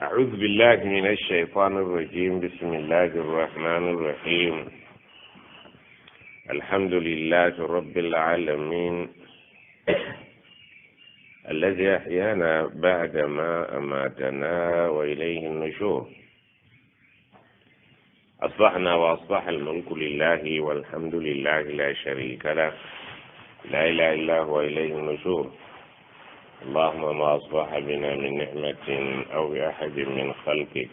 أعوذ بالله من الشيطان الرجيم. بسم الله الرحمن الرحيم. الحمد لله رب العالمين الذي أحيانا بعدما أماتنا وإليه النشور. أصبحنا وأصبح الملك لله والحمد لله لا شريك له، لا إله إلا هو إليه النشور. اللهم ما أصبح بنا من نعمة أو بأحد من خلقك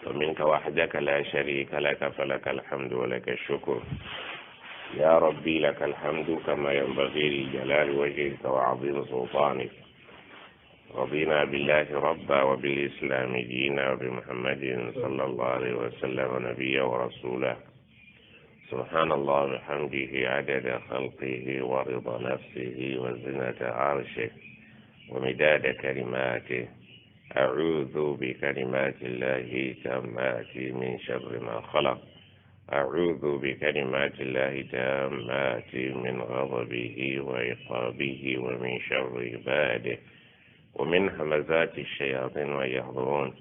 ومنك وحدك لا شريك لك، فلك الحمد ولك الشكر. يا ربي لك الحمد كما ينبغي لجلال وجهك وعظيم سلطانك. رضينا بالله ربا وبالإسلام دينا وبمحمد صلى الله عليه وسلم نبيا ورسولا. سبحان الله بحمده عدد خلقه ورضا نفسه وزنة عرشه ومداد كلماته. أعوذ بكلمات الله تامات من شر ما خلق. أعوذ بكلمات الله تامات من غضبه وعقابه ومن شر عباده ومن همزات الشياطين ويحضرون.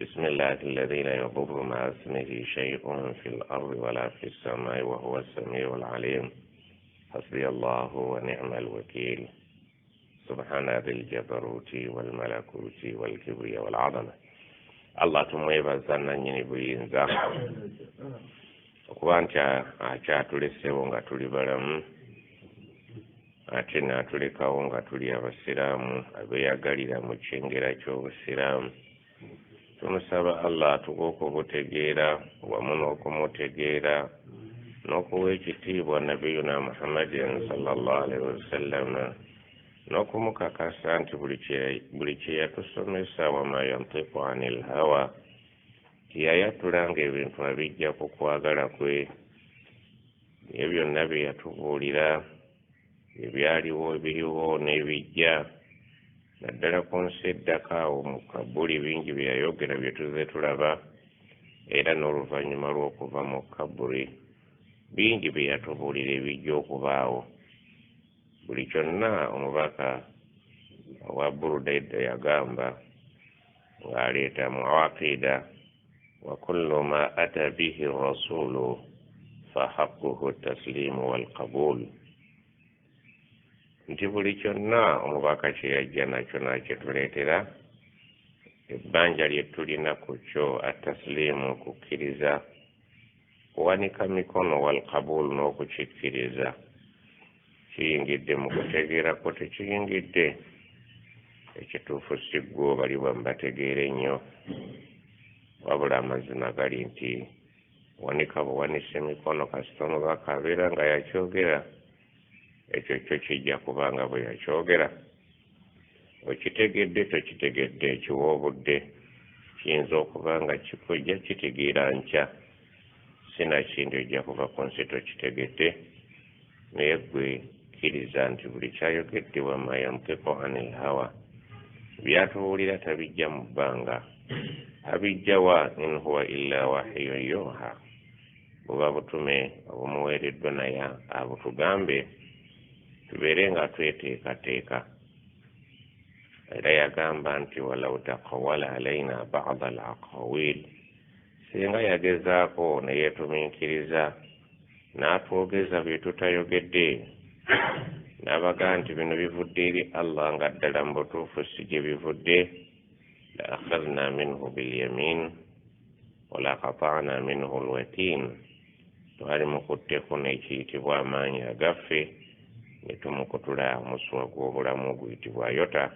بسم الله الذي لا يضر مع اسمه شيء في الأرض ولا في السماء وهو السميع العليم. حسبي الله ونعم الوكيل. سبحان ذي الجبروت والملكوت والكبرياء والعظمة. Allah tumwebaza nannyini buyinza okuba nti akyatuleseewo nga tuli balamu, ate n'atulekawo nga tuli abasiraamu abeeyagalira mu kyengera ky'obusiraamu. Tumusaba Allah atuwe okubutegeera wamu n'okumutegeera n'okuwa ekitiibwa Nabiyuna Muhammadin sallallahu alaihi wasallam, n'okumukakasa nti buli kye yatusomesa wama yantiku anil hawa, tiyayatulanga ebintu abijja ku kwagala kwe. Ebyo byonna bye yatubuulira ebyaliwo, ebiriwo n'ebijja, naddala ku nsi eddako awo mu kabuli, bingi bye yayogera bye tuzze tulaba, era n'oluvannyuma lw'okuva mu kabuli bingi bye yatubuulira ebijja okubaawo. Buli kyonna omubaka owa Buruda yagamba ng'aleeta mu aqida, wa kullu ma ata bihi rasulu fa haqquhu taslimu wal qabul, nti buli kyonna omubaka kye yajja nakyo n'akituleetera, ebbanja lye tulina ku kyo ataslimu, kukkiriza, kuwanika mikono, wal qabul, n'okukikkiriza. Kiyingidde mu kutegeerako, tekiyingidde. Ekituufu si ggwe bali bwe mbategeera ennyo, wabula amazima gali nti wanika buwanisa emikono, kasita omubaka abeera nga yakyogera, ekyo kyo kijja kubanga bwe yakyogera. Okitegedde tokitegedde, ekiwa obudde kiyinza okuba nga kikujja kitegeera nkya, sinakindi ojja kuva ku nsi tokitegedde. Naye ggwe kkiriza nti buli kyayogedde wama yantiku anil hawa, byatubuulira tabijja mu bbanga, abijja wa in huwa illa wahyun yuha, buba butume obumuweereddwa naye abutugambe tubeere nga tweteekateeka. Era yagamba nti walau taqawwala alaina ba'da al aqawil, singa yagezaako ne yeetumiikiriza n'atwogeza bye tutayogedde, n'abaga nti bino bivudde eri Allah nga ddala mu butuufu si gye bivudde, la akhadhna minhu bilyamin wala qata'na minhu alwatin, twali mukutteko n'ekiyitibwa amaanyi agaffe ne tumukutula omusuwa gw'obulamu oguyitibwa yota,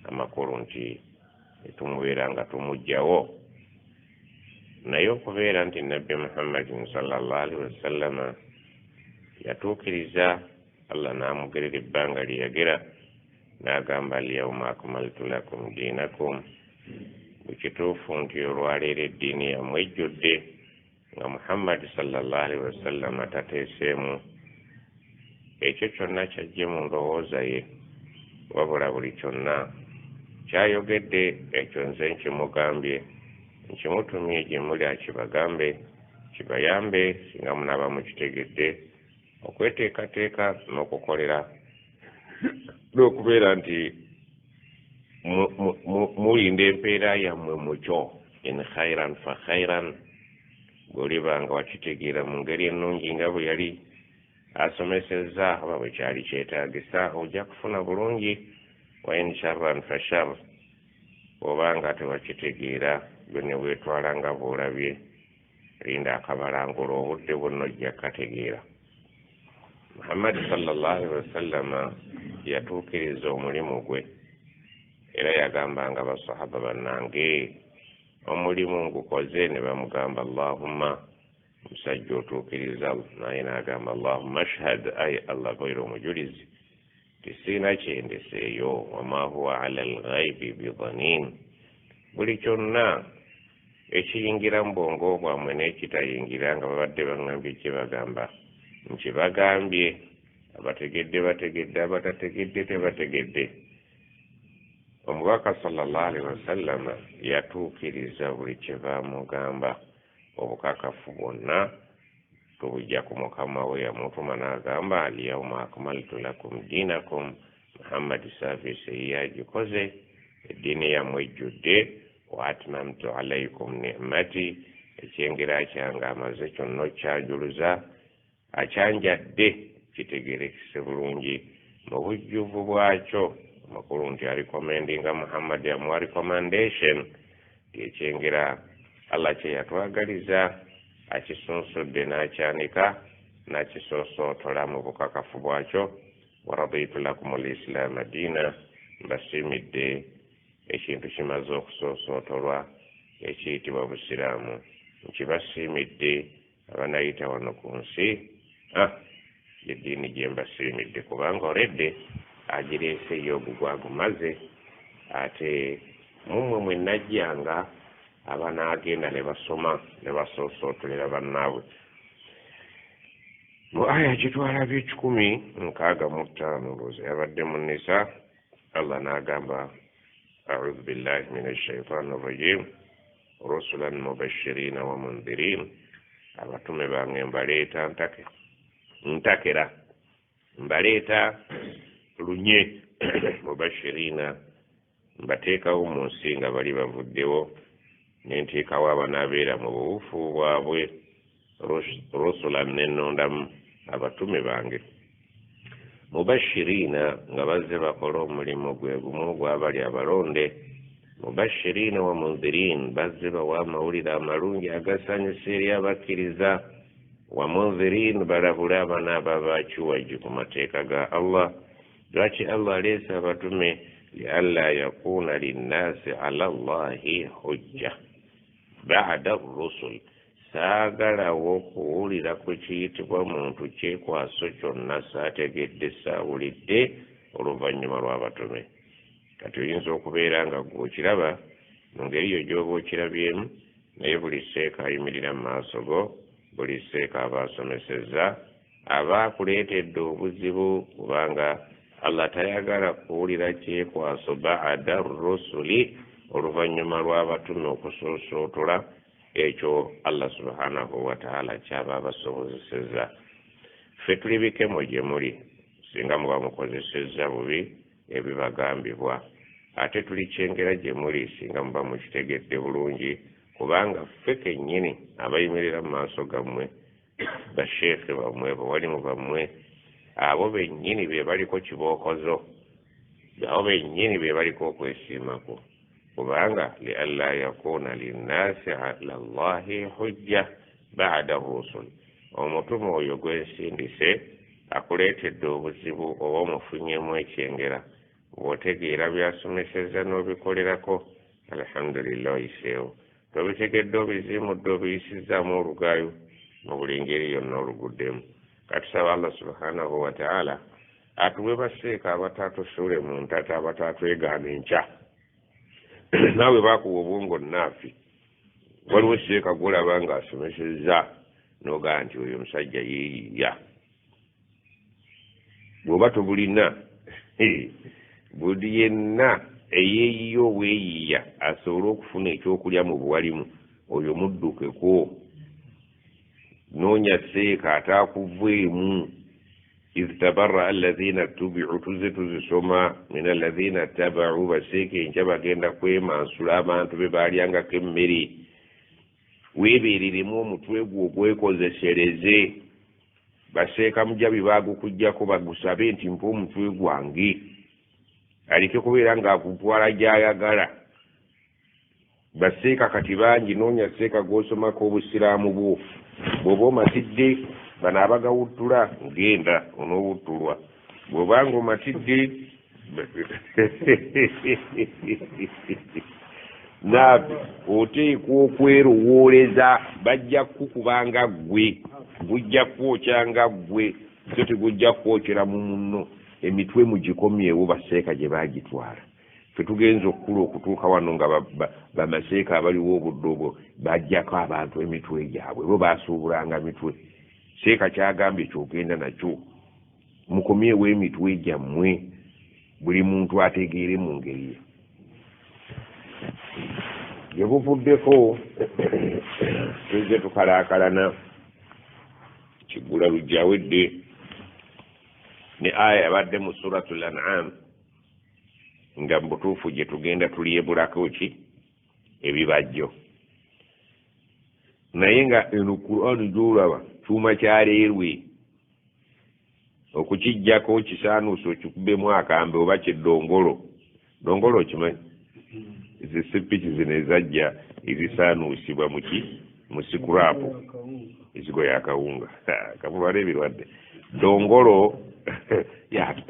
amakulu nti ne tumubeera nga tumuggyawo. Naye okubeera nti Nabbi Muhammadin sallallahu alaihi wasallama yatuukiriza Allah n'amugerera ebbanga lye yagera, n'agamba alyawma akmaltu lakum diinakum, bwe kituufu nti olwaleero eddiini yammwe ejjudde nga Muhammadi sallallahu alaihi wasallama tateeseemu ekyo kyonna kyajje mu ndowooza ye, wabula buli kyonna kyayogedde ekyo nze nkimugambye, nkimutumye gye muli akibagambe kibayambe singa munaaba mukitegedde okweteekateeka n'okukolera n'okubeera nti Mulinda empeera yammwe mukyo. In khairan fa khairan, bw'olibanga wakitegeera mu ngeri ennungi nga bwe yali asomesezza oba bwe kyali kyetaagisa, ojja kufuna bulungi. Wa in sharran fa shar, bw'obanga tewakitegeera gwe ne weetwala nga bw'olabye, linda akabalangula obudde bwonna ojja kukategeera. Muhammadi sallallahu alaihi wasallama yatuukiriza omulimu gwe, era yagambanga basahaba, "Bannange, omulimu ngukoze." Ne bamugamba, "Allahumma, musajja otuukiriza." Naye n'agamba, "Allahumma ashhad," ay Allah beera omujulizi tisiina kyendeseeyo. Wama huwa ala alghaibi bidanin. Buli kyonna ekiyingira mu bwongo bwammwe n'ekitayingira nga babadde baŋŋambye kye bagamba, nkibagambye. Abategedde bategedde, abatategedde tebategedde. Omubaka sallallahu alaihi wasallama yatuukiriza buli kye baamugamba. Obukakafu bwonna tubujja ku mukama we yamutuma n'agamba, "Alyauma akmaltu lakum dinakum." Muhammadi service eyagikoze, eddiini yammwe ejjudde. Wa atmamtu alaikum nimati, ekyengera kyange amaze kyonna okyanjuluza, akyanjadde kitegerekese bulungi mu bujjuvu bwakyo. Amakulu nti arecommendinga, Muhammadi amuwa recommendation ti ekyengera Allah kye yatwagaliza akisunsudde n'akyanika n'akisoosootola mu bukakafu bwakyo. Waraditu lakum lislaama diina, mbasiimidde ekintu kimaze okusoosootolwa ekiyitibwa busiraamu, nkibasiimidde abanayita wano ku nsi. Ah, yeddiini gye mbasiimidde, kubanga oredde agireeseyo ogugwa agumaze, ate mumwe mwe najjanga abanaagenda ne basoma ne basoosootolera bannaabwe. Mu aya gitwalabye 165, ndowooza yabadde mu Nisa, Allah n'agamba, audhu billahi min ashaitani rrajim, rusulan mubashirina wa mundhirin. Abatume bange mbaleeta ntake ntakera, mbaleeta lunye, mubashirina, mbateekawo mu nsi nga bali bavuddewo, nenteekawo abanaabeera mu buwufu bwabwe. Rusulan, nenondamu abatume bange, mubashirina, nga bazze bakola omulimu gwe gumu gwabali abalonde. Mubashirina wa mundhirin, bazze bawa amawulire amalungi agasanyusa eri abakkiriza. Wa mundhirin, balabule abanaaba bakiwagi ku mateeka ga Allah. Lwaki Allah aleese abatume? Lialla yakuna linnaasi ala llahi hujja bada rusul. Saagalawo kuwulira ku kiyitibwa muntu kyekwaso kyonna, saategedde, saawulidde, oluvannyuma lw'abatume. Kati oyinza okubeera nga gwe okiraba mu ngeri yo gy'oba okirabyemu, naye buli seeka ayimirira mu maaso go, buli seeka aba asomesezza, aba akuleetedde obuzibu, kubanga Allah tayagala kuwulira kyekwaso baada rusuli, oluvannyuma lw'abatume okusoosootola ekyo Allah subhanahu wataala kyaba abasobozesezza. Ffe tuli bikemo gye muli singa muba mukozesezza bubi ebibagambibwa, ate tuli kyengera gye muli singa muba mukitegedde bulungi, kubanga ffe kennyini abayimirira mu maaso gammwe, basheekhe bammwe, bawalimu bammwe, abo bennyini be baliko kibookozo, abo bennyini be baliko okwesiimako, kubanga lialla yakuna linnaasi ala llahi hujja bada rusul. Omutume oyo gwensindise akuleetedde obuzibu oba omufunyemu ekyengera, bw'otegeera byasomeseza n'obikolerako, alhamdulillah, oyiseewo. Tobitegedde, obizimudde, obiyisizaamu olugaayo mu buli ngeri yonna oluguddemu. Katusaba Allah subhanahu wataala atuwe baseeka abatatusuule mu ntata, abatatwegaana enkya. Naawe bakuwa obwongo naafi, waliwo seeka gwolaba nga asomesezza nogaa nti oyo omusajja yeeyiya. Bw'oba tobulina, buli yenna eyeeyiya obweyiiya asobole okufuna ekyokulya mu buwalimu, oyo muddukeko. Noonya seeka ataakuveemu. Idh tabarraa alladhina tubi'u, tuzze tuzisoma, min alladhina taba'u, baseeka enkya bagenda kwemansula abantu be baalyangako emmere. Weebeereremu omutwe gwo ogwekozesereze. Baseeka mujabi baagukuggyako bagusabe nti mpa omutwe gwange, aleke kubeera ng'akutwala gy'ayagala. Baseeka kati bangi, noonya seeka gw'osomako obusiraamu bwo. Bw'oba omatidde bano abagawuttula, genda onoowuttulwa. Bw'obanga omatidde naabi oteekwa okwerowooleza, bajja kukubanga ggwe, gujja kwokyanga ggwe, so tegujja kwokyera mu munno. Emitwe mugikomyewo baseeka gye baagitwala. Ffe tugenze okukula okutuuka wano nga bamaseeka abaliwo obudde obwo bajjako abantu emitwe gyabwe, bo baasuubulanga mitwe. Seeka kyagambye kyogenda nakyo, mukomyewo emitwe gyammwe, buli muntu ategeere mu ngeri ye. Gye buvuddeko tuzze tukalaakalana, kiggula lujja awedde ne aya yabadde mu Suratul An'am, nga mu butuufu gye tugenda tulyebulako ki ebibajjo. Naye nga eno Qur'an gy'olaba kyuma kyaleerwe, okukiggyako kisaanuusa okikubemu akambe oba kiddongolo. Dongolo okimanyi? Zisipiki zino ezajja ezisaanuusibwa muki mu sikuraapu, ezigo y'akawunga kamulwala ebirwadde. Dongolo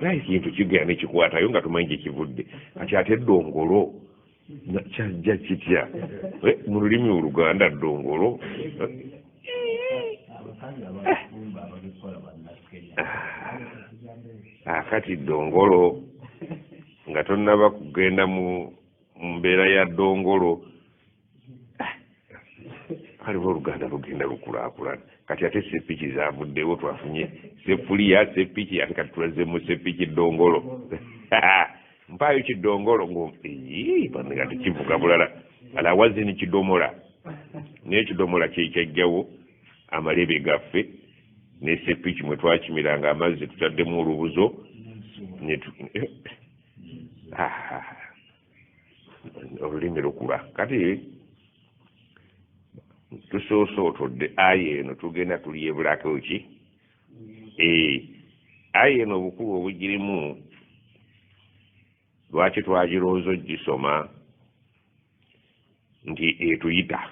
ekintu kigenda nekikwatayo nga tumanyi gye kivudde. Kati ate dongolo kyajja kitya mu lulimi Oluganda? Dongolo akati dongolo nga tonnaba kugenda mu mbeera ya dongolo, kaliwo Oluganda lugenda lukulaakulana. Kati ate sepiki zavuddewo, twafunye sefuliya sepiki, ate kati tulaze mu sepiki dongolo. Mpaayo kidongolo nga tekivuga bulala, ala wazini kidomola, naye kidomola kyekyajjawo amalebe gaffe ne sepiki mwe twakimiranga amazzi tutaddemu olubuzo. Olulimi lukula. Kati tusoosootodde aya eno, tugenda tulyebulako ki aya eno, obukulu obugirimu, lwaki twagirowooza ogisoma, nti etuyita,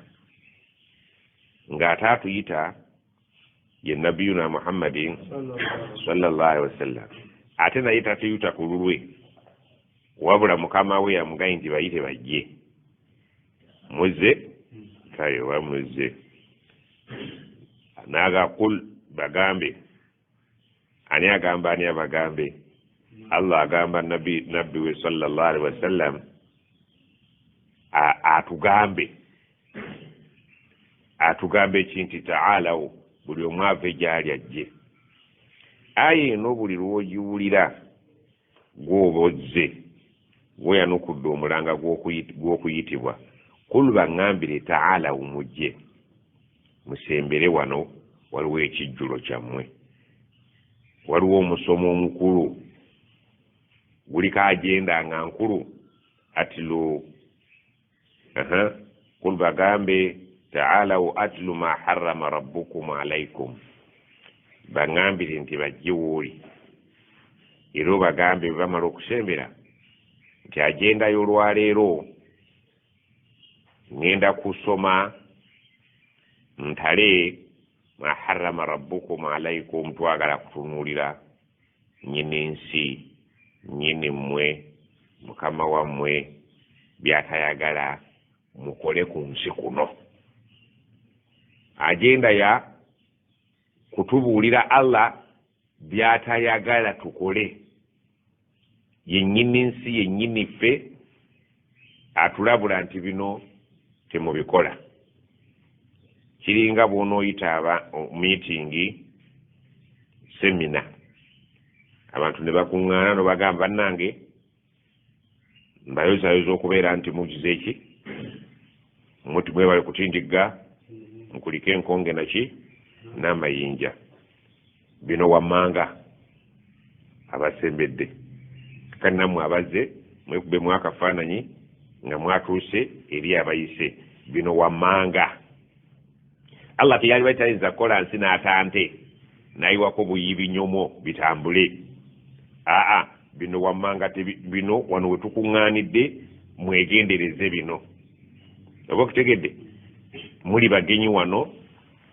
ng'ate atuyita ye nabiyuna Muhammadin sallallahu alaihi wasallam, ate naye tatuyita ku lulwe, wabula mukama we yamugaye nti bayite bajje muze, kale bamuze naga kul bagambe. Ani agamba? Ani abagambe? Allah agamba nabbi we sallallahu alaihi wasallam atugambe, atugambe ekinti taalawo, buli omu ave gyali ajje. Aya eno buli lw'ogiwulira gw'oba ozze, gwoyanukudde omulanga gw'okuyitibwa. Kul baŋŋambire taalawo, mujje musembere wano, waliwo ekijjulo kyammwe, waliwo omusomo omukulu guliko agenda nga nkulu. Atlu kul bagambe taalawu atlu ma harrama rabbukum alaikum, baŋŋambire nti bajje wooli, era obagambe bwe bamala okusembera nti agenda y'olwaleero ŋŋenda kusoma ntale ma harrama rabbukum alaikum, twagala kutunuulira nnyini nsi, nnyini mmwe, mukama wammwe byatayagala mukole ku nsi kuno. Agenda ya kutubuulira Allah byatayagala tukole, yennyini nsi yennyini ffe atulabula nti bino temubikola. Kiringa bw'onooyita aba miitingi, semina, abantu ne bakuŋŋaana nobagamba bannange mbayozayoza okubeera nti mugize eki muti mwebale kutindigga mukulike enkonge naki n'amayinja bino wammanga. Abasembedde kakati nammwe abazze mwekubemu akafaananyi nga mwatuuse eri abayise. Bino wammanga Allah teyali tayinza kukola nsi n'atante n'ayiwako buyi binyomo bitambule. Aa, bino wammanga, bino wano we tukuŋŋaanidde, mwegendereze bino. Oba okutegedde, muli bagenyi wano.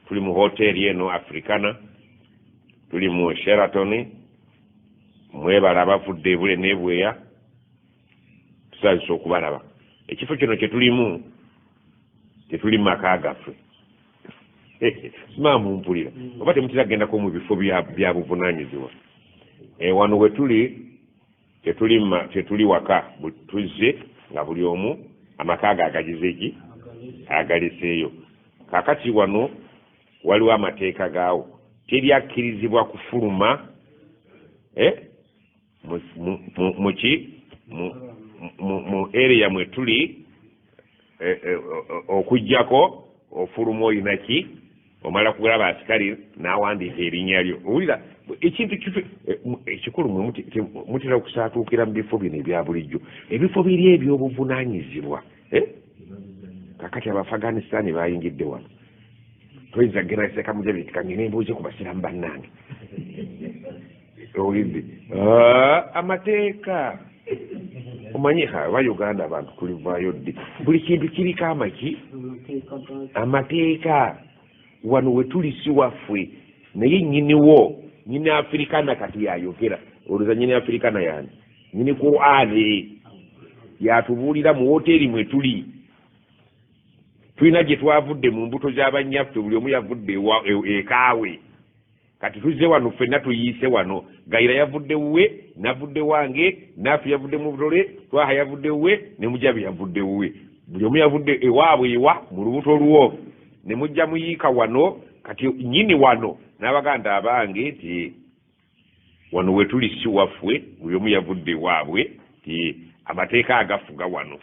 Tuli mu hoteeri eno Africana, tuli mu Sheraton. Mwebala abavudde ebule n'ebweya, tusanyusa okubalaba. Ekifo kino kye tulimu, tetuli mu maka gaffe. Simaa mumpulira oba temutera kugendako mu bifo bya buvunaanyizibwa? Wano we tuli tetuli waka. Tuzze nga buli omu amaka ge agagize ki agaleseeyo. Kaakati wano waliwo amateeka gaawo. Teri akkirizibwa kufuluma muki mu area mwe tuli, okuggyako ofuluma oyina ki, omala kulaba asikali n'awandiika erinnya lyo. Owulira ekintu ekikulu, mwe mutera okusaatuukira mu bifo bino ebya bulijjo, ebifo biri ebyobuvunaanyizibwa. Kakati Abaafganisitaani bayingidde wano, toyinza kugenda Seeka Mujabi kangende mbuuze ku basiramu bannange. Owulidde amateeka? Omanyi aba Uganda, abantu tulivaayo ddi? Buli kintu kiriko amaki, amateeka. Wano we tuli si waffe, naye nnyiniwo, nyini Africana kati yayogera. Olowooza nyini Africana yani? Nyini Qur'ani yatubuulira mu woteeri mwe tuli. Tulina gye twavudde mu mbuto z'abannyaffe, buli omu yavudde ekaawe. Kati tuzze wano ffenna, tuyiise wano. Gayira yavudde wuwe, navudde wange, Naafi yavudde mu butole, Twaha yavudde wuwe, ne Mujabi yavudde wuwe. Buli omu yavudde ewaabwe, ewa mu lubuto lwo, ne mujja muyiika wano. Kati nnyini wano n'abaganda abange nti wano we tuli si waffe, buli omu yavudde ewaabwe, ti amateeka agafuga wano.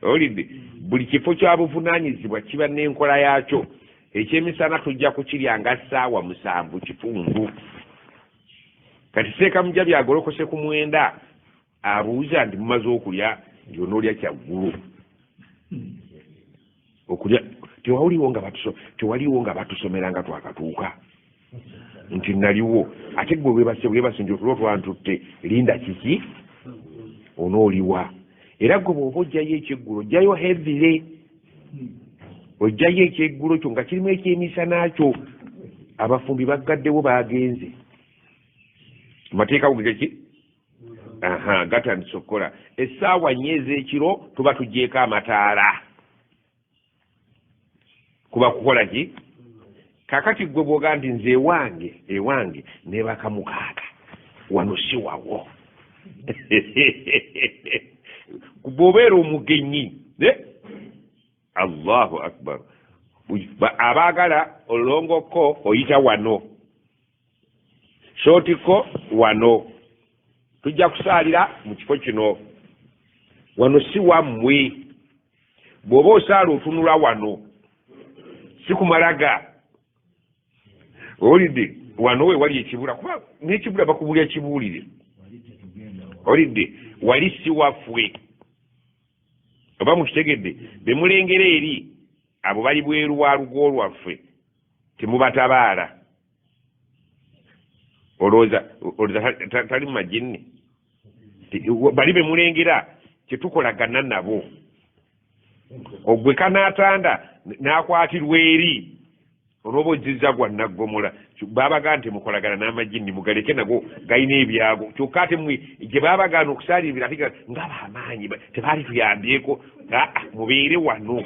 Owulidde? Buli kifo kya buvunaanyizibwa kiba n'enkola yaakyo. Ekyemisana tujja kukirya nga 7:15. Kati Seeka Mujabi agolokose ku 9, abuuza nti mumaze okulya? Nti onoolya kyaggulu okulya. Tewaliwo nga batusomera nga twakatuuka nti naliwo. Ate gwe webase bwebase nti otulo twantutte, linda kiki onooliwa. Era gwe bw'oba ojjayo ekyeggulo, ojjayo heavily, ojjayo ekyeggulo kyo nga kirimu ekyemisana kyo. Abafumbi baggaddewo, bagenze. Amateeka geki aha gatandise okukola. 4:00 ez'ekiro tuba tugyeko amataala. Kuba kukola ki? Kakati gwe bwoga nti nze ewange nebaka 6, wano si wawo. Bw'obeera omugenyi, Allahu akbar, abaagala olongoko oyita wano, shortcut wano, tujja kusaalira mu kifo kino. Wano si wammwe. Bw'oba osaala otunula wano, si kumalaga. Owulidde? Wano we wali ekibula, kuba n'ekibula bakubulya kibuulire. Owulidde? Wali si waffe. Oba mukitegedde? Bemulengera eri abo bali bweru wa lugo lwaffe, temubatabaala. Olowooza tali mu majinni? Bali bemulengera kyetukolagana nabo. Ogwe kanaatanda n'akwatirwa eri olwoba ozizza gwa naggomola. Babagaa nti mukolagana n'amajinni, mugaleke nago galina ebyago. Kyokka ate mwe gye babagaana okusaalirira, ate nga bamaanyi tebaali tuyambyeko. Aa, mubeere wano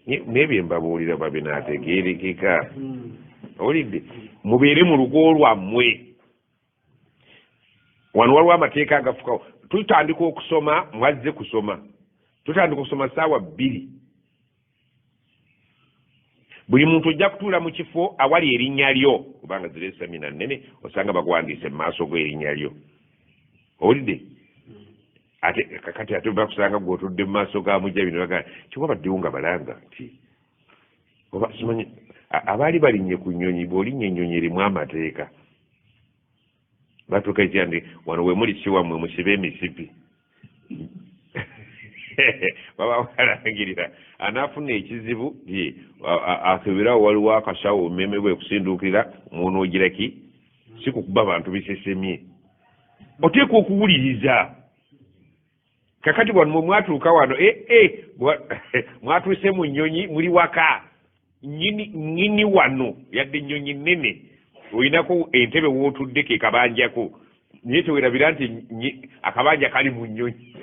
nebye mbabuulira babinaategeerekeka. Owulidde? Mubeere mu lugo lwammwe. Wano waliwo amateeka agafukawo. Tutandika okusoma, mwazze kusoma, tutandika okusoma 2:00. Buli muntu ojja kutuula mu kifo awali erinnya lyo, kubanga zira esemina nnene, osanga bakuwandiise mu maaso go erinnya lyo. Owulidde? Ate kakati ate bakusanga gwe otudde mu maaso ga Mujabi ne bagamba kiwabaddewo nga balanga nti oba simanyi abaali balinnye ku nnyonyi. Bw'olinnya ennyonyi erimu amateeka. Batuuka ekya nti wano we muli si wammwe, musibe emisipi. Baba balangirira anaafuna ekizibu akeberawo waliwo akasawo mmeme bwe kusinduukirira mwonoogira ki, si kukuba bantu bisesemye. Oteekwa okuwuliriza. Kakati wano mwe mwatuuka wano mwatuuse mu nnyonyi, muli waka nnyini wano, yadde ennyonyi nnene olinako entebe w'otudde ke kabanjako, naye tewerabira nti akabanja kali mu nnyonyi.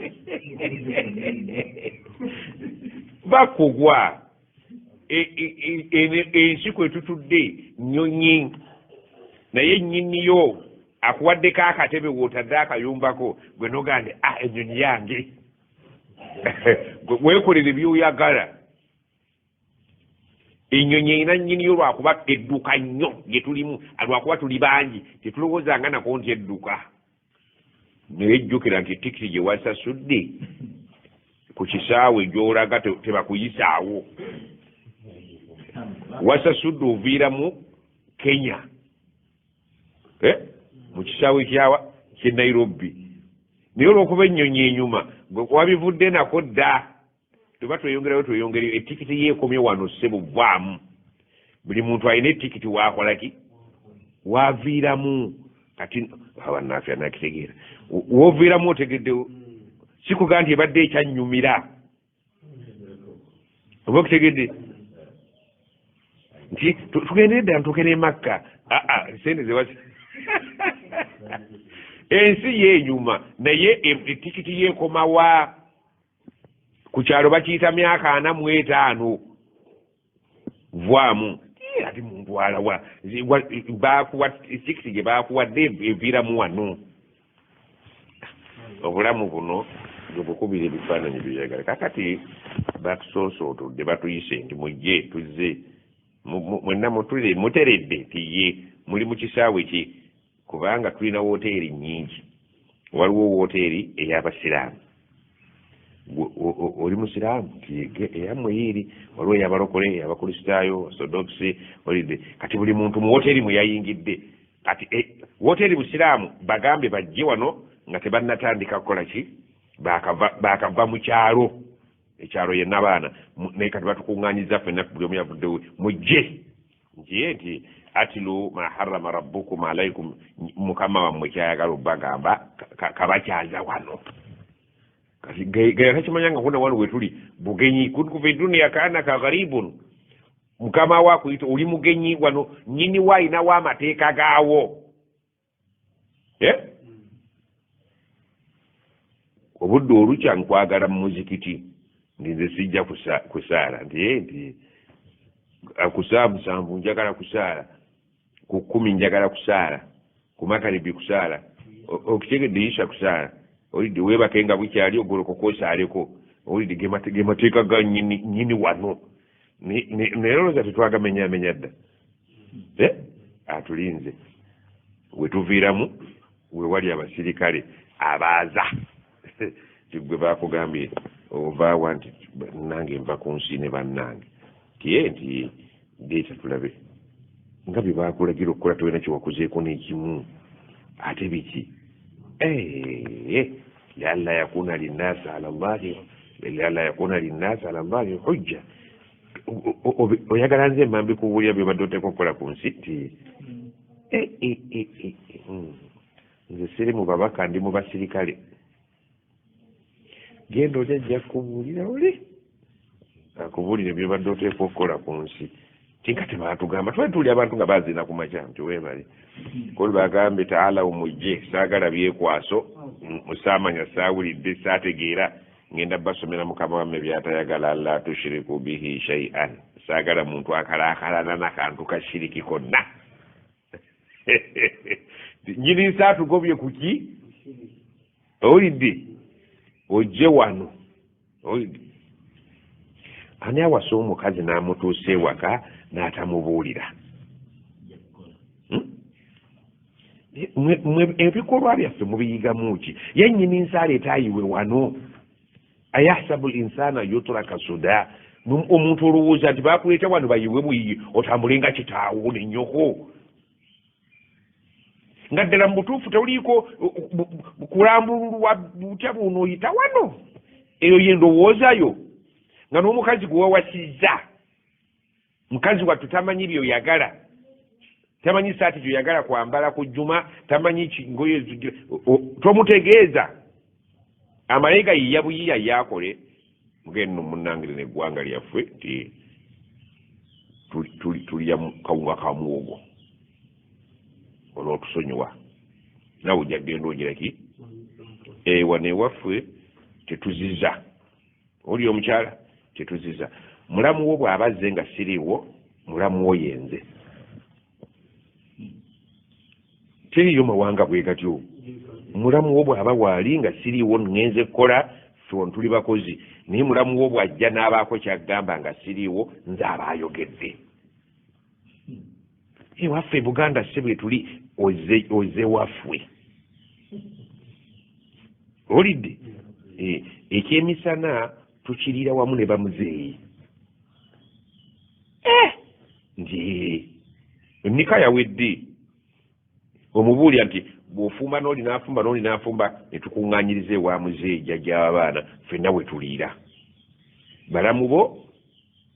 Bakugwa ensi kwe tutudde nnyonyi, naye nnyiniyo akuwaddeko akatebe w'otadde akayumbako, gwe n'ogamba nti ennyonyi yange. Weekolere by'oyagala. Ennyonyi erina nnyiniyo lwakuba edduka nnyo gye tulimu, lwakuba tuli bangi tetulowoozanga nako nti edduka. Naye jjukira nti tikiti gye wasasudde ku kisaawe gy'olaga tebakuyisaawo. Wasasudde oviiramu Kenya mu kisaawe kyawa ky'e Nairobi, naye olw'okuba ennyonyi enyuma gwe wabivudde nako dda. Tuba tweyongerayo tweyongerayo, etikiti yeekomye wano ssebo, vaamu. Buli muntu alina etikiti waakola ki, waaviiramu. Kati abannaffe anakitegeera wooviiramu, otegeddewo. Si kugaa nti ebadde ekyannyumira, oba okitegedde nti tugendere ddala ntuuke n'e Makka. Sente zewasi ensi yeenyuma, naye etikiti yeekomawa. Ku kyalo bakiyita myaka 45. Vaamu ati muntwala wa bakuwa tikiti gye bakuwadde eviiramu wano. Obulamu buno bwe bukubira ebifaananyi byeyagala. Kakati batusosootodde, batuyise nti mujje tuzze mwenna muteredde nti ye muli mu kisaawe ki, kubanga tulina wooteeri nnyingi. Waliwo wooteeri ey'abasiraamu, oli musiraamu eyammwe yiiri, waliwo ey'abalokole, ey'abakristaayo, orthodox, olidde. Kati buli muntu mu wooteeri mwe yayingidde. Kati wooteeri busiraamu bagambe bajje wano nga tebannatandika kukola ki, baakava mu kyalo, ekyalo ye Nabaana, naye kati batukuŋŋaanyiza ffenna, buli omu yavuddewo, mujje ntiye nti atilu ma harrama rabbukum alaikum, mukama wammwe kyayagala obbagamba kabakyaza wano. Kati gayakakimanya nga kuna wano wetuli bugenyi, kuntu fi duniya kaanaka gharibun, mukama we akuyita oli mugenyi wano, nnyini we ayinawo amateeka gaawo. Obudde olukya nkwagala mu muzikiti, nti nze sijja kusaala, nti nti ku ssaawa 7 njagala kusaala, ku 10 njagala kusaala, ku makaribi kusaala, okitegedde, isha kusaala, olidde weebake nga bukyali, ogolokoka osaaleko, olidde ge mateeka ga nnyini wano. Naye olowooza tetwagamenyamenya dda. Atulinze we tuviiramu we wali abasirikale abaaza nti gwe bakugambye ovaawa, nti nange nva ku nsi ne bannange, tiye nti leeta tulabe nga bye bakulagira okukola, tolina kyewakozeeko n'ekimu, ate biki? Lialla yakuna linnasi ala llahi, lialla yakuna linnasi ala llahi hujja. Oyagala nze mba mbikubuulira byobadde oteekwa okukola ku nsi? Nti nze siri mu babaka, ndi mu basirikale. Genda oli ajja kukubuulira, oli akubuulire byobadde oteekwa okukola ku nsi. Tinka tebaatugamba, twali tuli abantu nga bazina ku makya nti weebale koli bagambe taalawo mujje, saagala byekwaso, saamanya, saawulidde, saategeera, ngenda basomera mukama wamme byatayagala, la tushiriku bihi shay'an, saagala muntu akalaakalana nakantu ka shiriki konna. Nyini nsi atugobye kuki? Owulidde ojje wano, owulidde ani awasa omukazi n'amutuusa ewaka n'atamubuulira? Ebikolwa byaffe mubiyigamu ki? Ye nnyini nsi aleeta ayiwe wano. Ayahsabu l insana yutraka suda, omuntu olowooza nti bakuleeta wano bayiwe buyiyi otambule nga kitaawo nennyoko? Nga ddala mu butuufu tewuliiko kulambululwa butya bw'onooyita wano. Eyo ye ndowoozayo nga n'omukazi gwe wawasizza, mukazi wattu tamanyi by'oyagala, tamanyi saati gy'oyagala kwambala ku jjuma, tamanyi ngoye, tomutegeeza. Amale gayiya buyiya yaakole. Mugende nno munnangire n'eggwanga lyaffe nti tulya kawunga ka muwogo, onootusonyiwa naawe ojja kugenda ogira ki wano ewaffe tetuziza. Oli omukyala tetuziza. Mulamu wo bw'aba azze nga siriiwo, mulamu wo yenze. Teriyo mawanga bwe gatyo. Mulamu wo bw'aba waali nga siriiwo, ŋŋenze kukola, ffe tuli bakozi, naye mulamu wo bw'ajja n'abaako ky'agamba nga siriiwo, nze aba ayogedde. Ewaffe Buganda si bwe tuli. Oze waffe olidde ekyemisana, tukiriira wamu ne bamuzeeyi nti nika yawedde. Omubuulira nti bw'ofumba n'oli n'afumba n'oli n'afumba, ne tukuŋŋaanyiriza ewa muzeeyi jjajja w'abaana, ffenna we tuliira. Balamu bo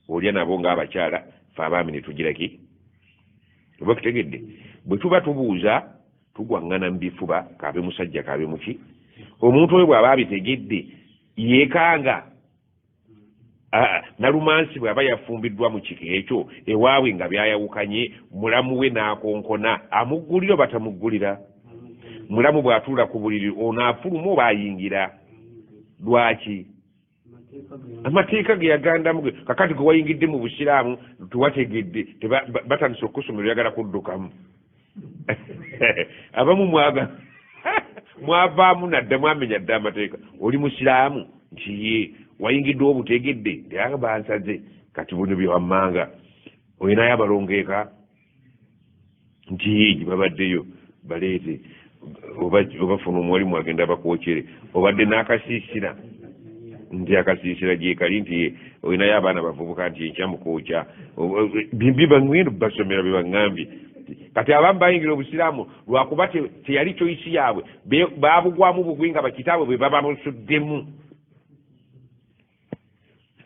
olya nabo ng'abakyala, ffe abaami ne tugira ki? Oba kitegedde, bwe tuba tubuuza tugwaŋŋana mu bifuba, kabe musajja kabe muki. Omuntu oyo bw'aba abitegedde yeekanga Nalumansi bw'aba yafumbiddwa mu kika ekyo ewaabwe nga byayawukanye, mulamu we n'akonkona, amuggulira oba tamuggulira? Mulamu bw'atuula ku buliri, ono afuluma oba ayingira? Lwaki? Amateeka ge yagandamu. Kakati gwe wayingidde mu busiraamu tewategedde, batandise okukusomera, oyagala kuddukamu. Abamu mwaga mwavaamu nadda, mwamenya dda amateeka. Oli musiraamu? Nti ye. Wayingidde obutegedde? Nti anga bansaze. Kati buno byewammanga olinayo abalongeeka? Nti ye, gye babaddeyo baleete oba funa omuwalimu agenda bakwokere. Obadde n'akasiisira? Nti akasiisira gyekali. Nti ye. Olinayo abaana bavubuka? Nti enkya mukwokya bibangendo basomera byebaŋŋambye. Kati abamu bayingira obusiraamu lwakuba teyali choice yaabwe, babugwamu bugwi nga bakitaabwe bwe baba busuddemu.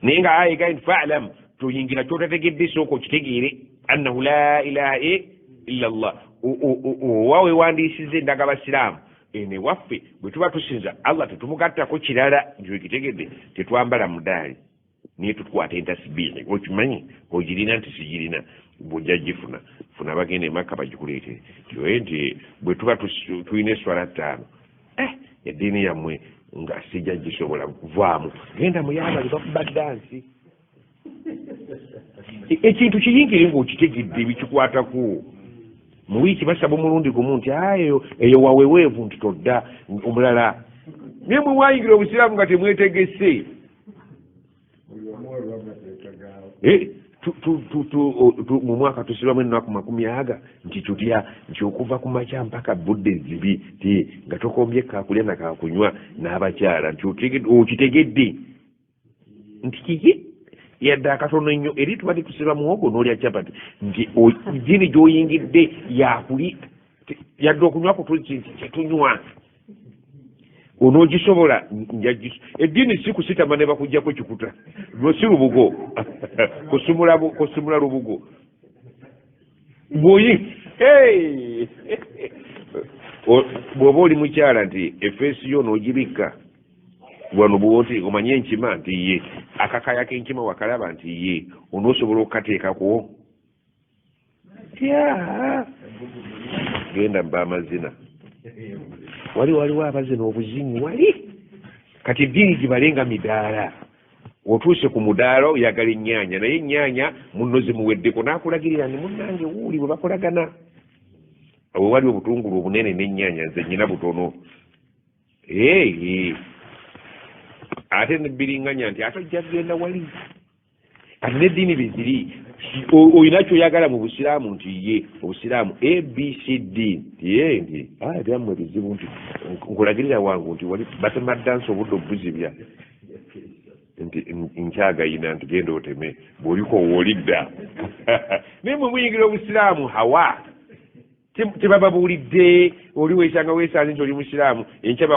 Naye nga aya egaye nti fa'lam, toyingira kyotategedde, sooka okitegeere annahu la ilaha illa Allah. Owa wewandiisiza endaga basiraamu eno ewaffe, bwe tuba tusinza Allah tetumugattako kirala. Nti okitegedde, tetwambala mudaali naye tukwata entasibiihi. Okimanyi ogirina? Nti sigirina. Bwojja gifuna, funa bagenda emakka bagikuleetere. Tioye nti bwe tuba tulina eswala 5, eddiini yammwe nga sijja gisobola kuvaamu. Genda muyabali bakuba dansi. Ekintu kiyingire ng'okitegedde ebikikwatako. Mu wiiki basaba omulundi gumu nti ayo eyo waweweevu nti todda omulala. Naye mwe mwayingira obusiraamu nga temwetegese. Mu mwaka tusibamu ennaku 20 nti tutya? Nti okuva ku makya mpaka budde zibi ti nga tokombye kakulya nakakunywa n'abakyala. Nti okitegedde nti kiki? Yadde akatono ennyo eri tuba tetusiba muwogo n'olya capati. Nti ddiini gy'oyingidde yakuli yadde okunywa ku tuzzi nti tetunywa, onoogisobola? Eddiini si kusitama ne bakuggyako kikuta, si lubugo kusumula lubugo. Bw'oyi bw'oba oli mukyala nti efeesi yo n'ogibikka wano bwoti, omanye enkima? Nti ye. Akakaya k'enkima wakalaba? Nti ye. Onoosobola okukateekako? Tya genda mba amazina wali waliwo abazina obuzinyi wali. Kati eddiini gibale nga midaala. Otuuse ku mudaala, oyagala ennyaanya, naye ennyaanya munno zimuweddeko, n'akulagirira ni munnange wuuli bwe bakolagana we wali obutungulu obunene n'ennyaanya, nze nyina butono. Ee, ate nebiringanya nti ate ojja kugenda wali. Kati n'eddiini beziri, olina kyoyagala mu busiraamu? Nti ye. Obusiraamu ABCD? Nti ye. Nti ebyammwe bizibu. Nti nkulagirira wangu nti wali batema ddansi obudde obuzibya. Nti nkyagayina nti genda oteme bw'oliko woolidda. Naye mwe muyingira obusiraamu hawa. Tebababuulidde. Oli weesanga weesanze nti oli musiraamu, enkya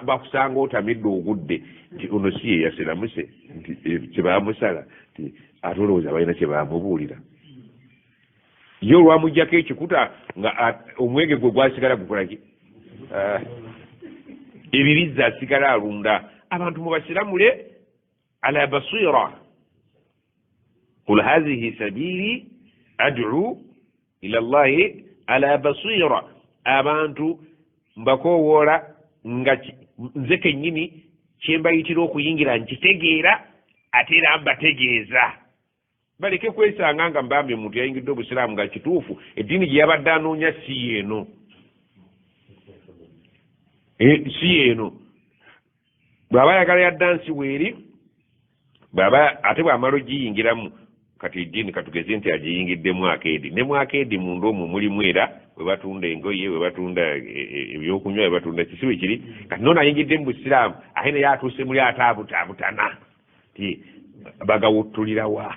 bakusanga otamidde ogudde nti ono si ye yasiramuse, nti kyebamusala, nti ate olowooza balina kye bamubuulira. Ye olwamugjako ekikuta nga omwenge gwe gwasigala gukolaki, ebibizza asigala alunda. Abantu mubasiramule ala basira. Qul hazihi sabili ad'u ila llahi ala basira. Abantu mbakowoola nga nze kennyini kyembayitira okuyingira nkitegeera, ate era mbategeeza. Baleke kwesanga nga mbambi omuntu yayingidde obusiraamu nga kituufu eddiini gye yabadde anoonya si yeeno, si yeeno. Bw'aba ayagala ya dansi weeri, bw'aba ate bw'amala ogiyingiramu kati eddiini katugeze nti agiyingiddemu akeedi, ne mu akeedi munda omwo mulimu era we batunda engoye, we batunda ebyokunywa, we batunda kisi bwe kiri. Kati noono ayingidde mu busiraamu ate naye atuuse muli ate abutaabutana ti bagawuttulirawa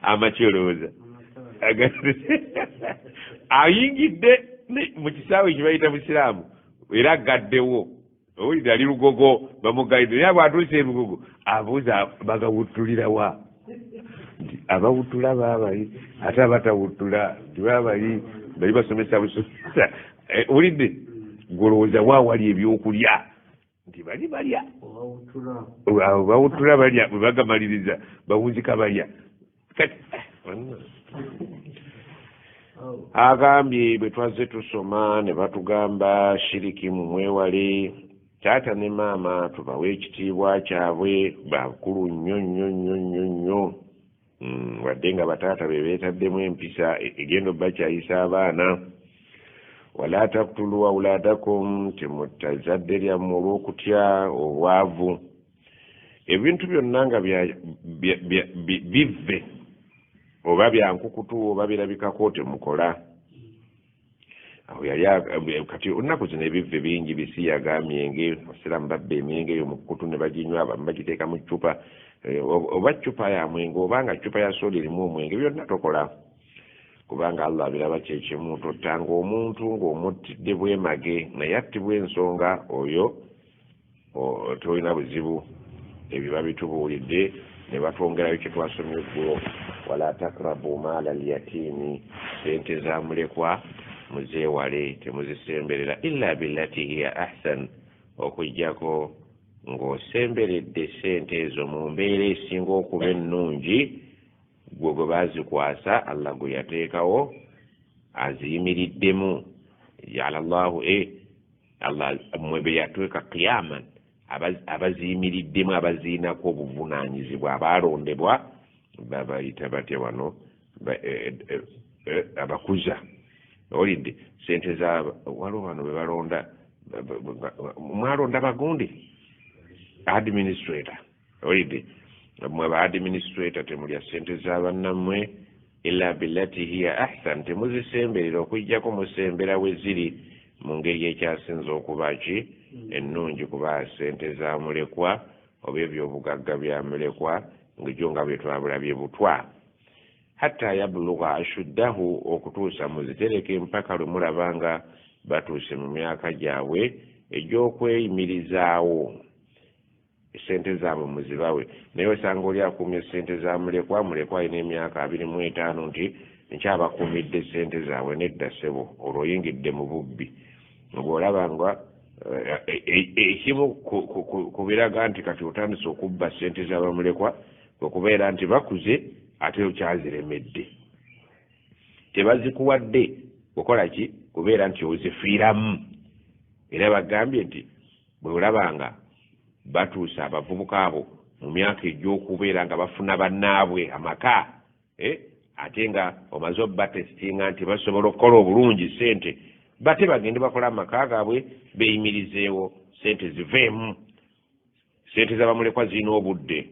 amakyolowooza ayingidde mu kisaawe kye bayita busiraamu era agaddewo. Owulidde ali Lugogo bamugalidde, naye bw'atuuse e Lugogo abuuza bagawuttulirawa, nti abawuttula baabali ate abatawuttula nti baabali bali basomesa busomesa. Owulidde gw'olowooza wa wali ebyokulya nti bali balya, bawuttula balya, bwe bagamaliriza bawunzika balya. Kati agambye bwe twazze tusoma ne batugamba shiriki mumwewale, taata ne maama tubawe ekitiibwa kyabwe, bakulu nnyo nnyo nnyo nnyo nnyo. Wadde nga bataata be beetaddemu empisa egenda obbakyayisa abaana. Wala taktulu auladakum, temutta zzadde lyammwe olw'okutya obwavu. Ebintu byonna nga bivve oba byankukutu oba birabikako temukola. Awo yali kati olunaku zino ebivve bingi bisiyaga myenge, abasiraamu babba emyenge eyo mu kkutu ne baginywa, abamu bagiteeka mu ccupa, oba ccupa ya mwenge oba nga ccupa ya soda erimu omwenge, byonna tokola kubanga Allah abiraba kyekimu. Tottanga omuntu ng'omuttidde bwemage, naye attibwa ensonga oyo tolina buzibu. Ebyo babitubuulidde ne batwongerayo kye twasomye eggulo, wala takrabu maala lyatiimi, sente za mulekwa muzeewale, temuzisemberera, illa billati hiya ahsan, okuggyako ng'osemberedde sente ezo mu mbeera esinga okuba ennungi, gwe gwe baazikwasa Allah gwe yateekawo aziyimiriddemu. Jaala llahu Allah mmwe be yatweka qiyaman, abaziyimiriddemu, abaziinako obuvunaanyizibwa, abaalondebwa babayita batya wano, abakuza. Owulidde sente za waliwo bano be balonda, mwalonda bagundi administrator. Owulidde mmwe ba administrator temulya sente za bannammwe, illa billati hiya ahsan, temuzisemberera okuggyako musembera we ziri mu ngeri ekyasinze okuba ki ennungi, kuba sente za mulekwa oba ebyobugagga bya mulekwa ng'ekyo nga bwe twabulabye butwa. Hatta yabluga ashuddahu, okutuusa muzitereke mpaka lwe mulaba nga batuuse mu myaka gyabwe egy'okweyimirizaawo, sente zaabwe muzibawe. Naye osanga oli akuumye sente za mulekwa, mulekwa alina emyaka 25 nti nkyabakuumidde sente zaabwe. Nedda ssebo, olwo oyingidde mu bubbi. Bw'olaba nga ekimu ku biraga nti kati otandise okubba sente z'abamulekwa okubeera nti bakuze ate okyaziremedde, tebazikuwadde kukola ki, kubeera nti ozifiiramu. Era bagambye nti bwe olaba nga batuuse abavubuka abo mu myaka egy'okubeera nga bafuna bannaabwe amaka, ate nga omaze obbatesitinga nti basobola okukola obulungi sente, bate bagende bakola amaka gaabwe beeyimirizeewo, sente ziveemu. Sente z'abamulekwa zirina obudde,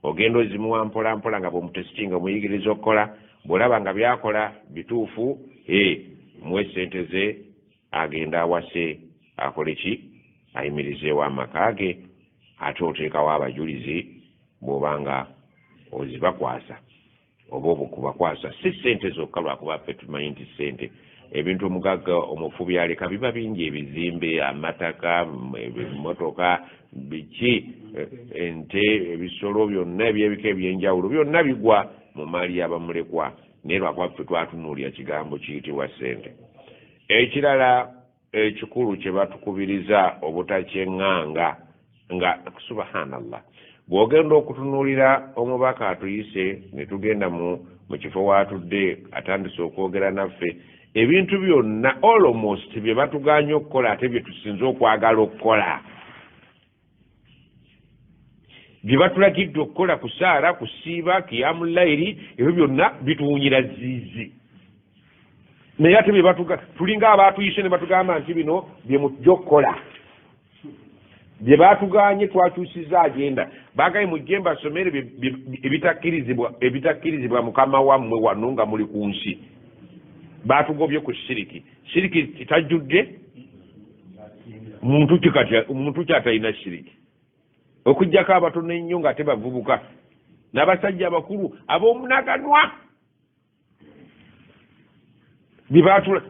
ogenda ozimuwa mpola mpola nga bw'omutesitinga omuyigiriza okukola. Bw'olaba nga byakola bituufu, muwe sente ze agende awase, akole ki, ayimirizeewo amaka ge, ate oteekawo abajulizi bw'oba nga ozibakwasa. Oba obukubakwasa si ssente zokka, lwakuba ffe tumanyi nti ssente ebintu omugagga omufu byaleka biba bingi, ebizimbe, amataka, emmotoka, biki, ente, ebisolo byonna ebyebika ebyenjawulo byonna bigwa mu maali y'abamulekwa. Naye lwakuba ffe twatunuulira kigambo kiyitibwa ssente. Ekirala ekikulu kye batukubiriza obutakyeŋŋanga nga subhanallah, bw'ogenda okutunuulira omubaka atuyise ne tugenda mu kifo waatudde atandise okwogera naffe, ebintu byonna almost bye batuganye okukola ate bye tusinze okwagala okukola, bye batulagidde okukola, kusaala, kusiiba, kiyamu layiri, ebyo byonna bituwunyira ziizi. Naye ate bye tulinga abaatuyise ne batugamba nti bino bye mujja okukola, bye batuganye twakyusiza agenda. Bagaye mujje mbasomere ebitakkirizibwa mukama wammwe wano nga muli ku nsi. Batugobye ku shiriki. Shiriki tajjudde muntu muntu kyatalina shiriki, okuggyako abatono ennyo nga tebavubuka n'abasajja abakulu ab'omunaganwa.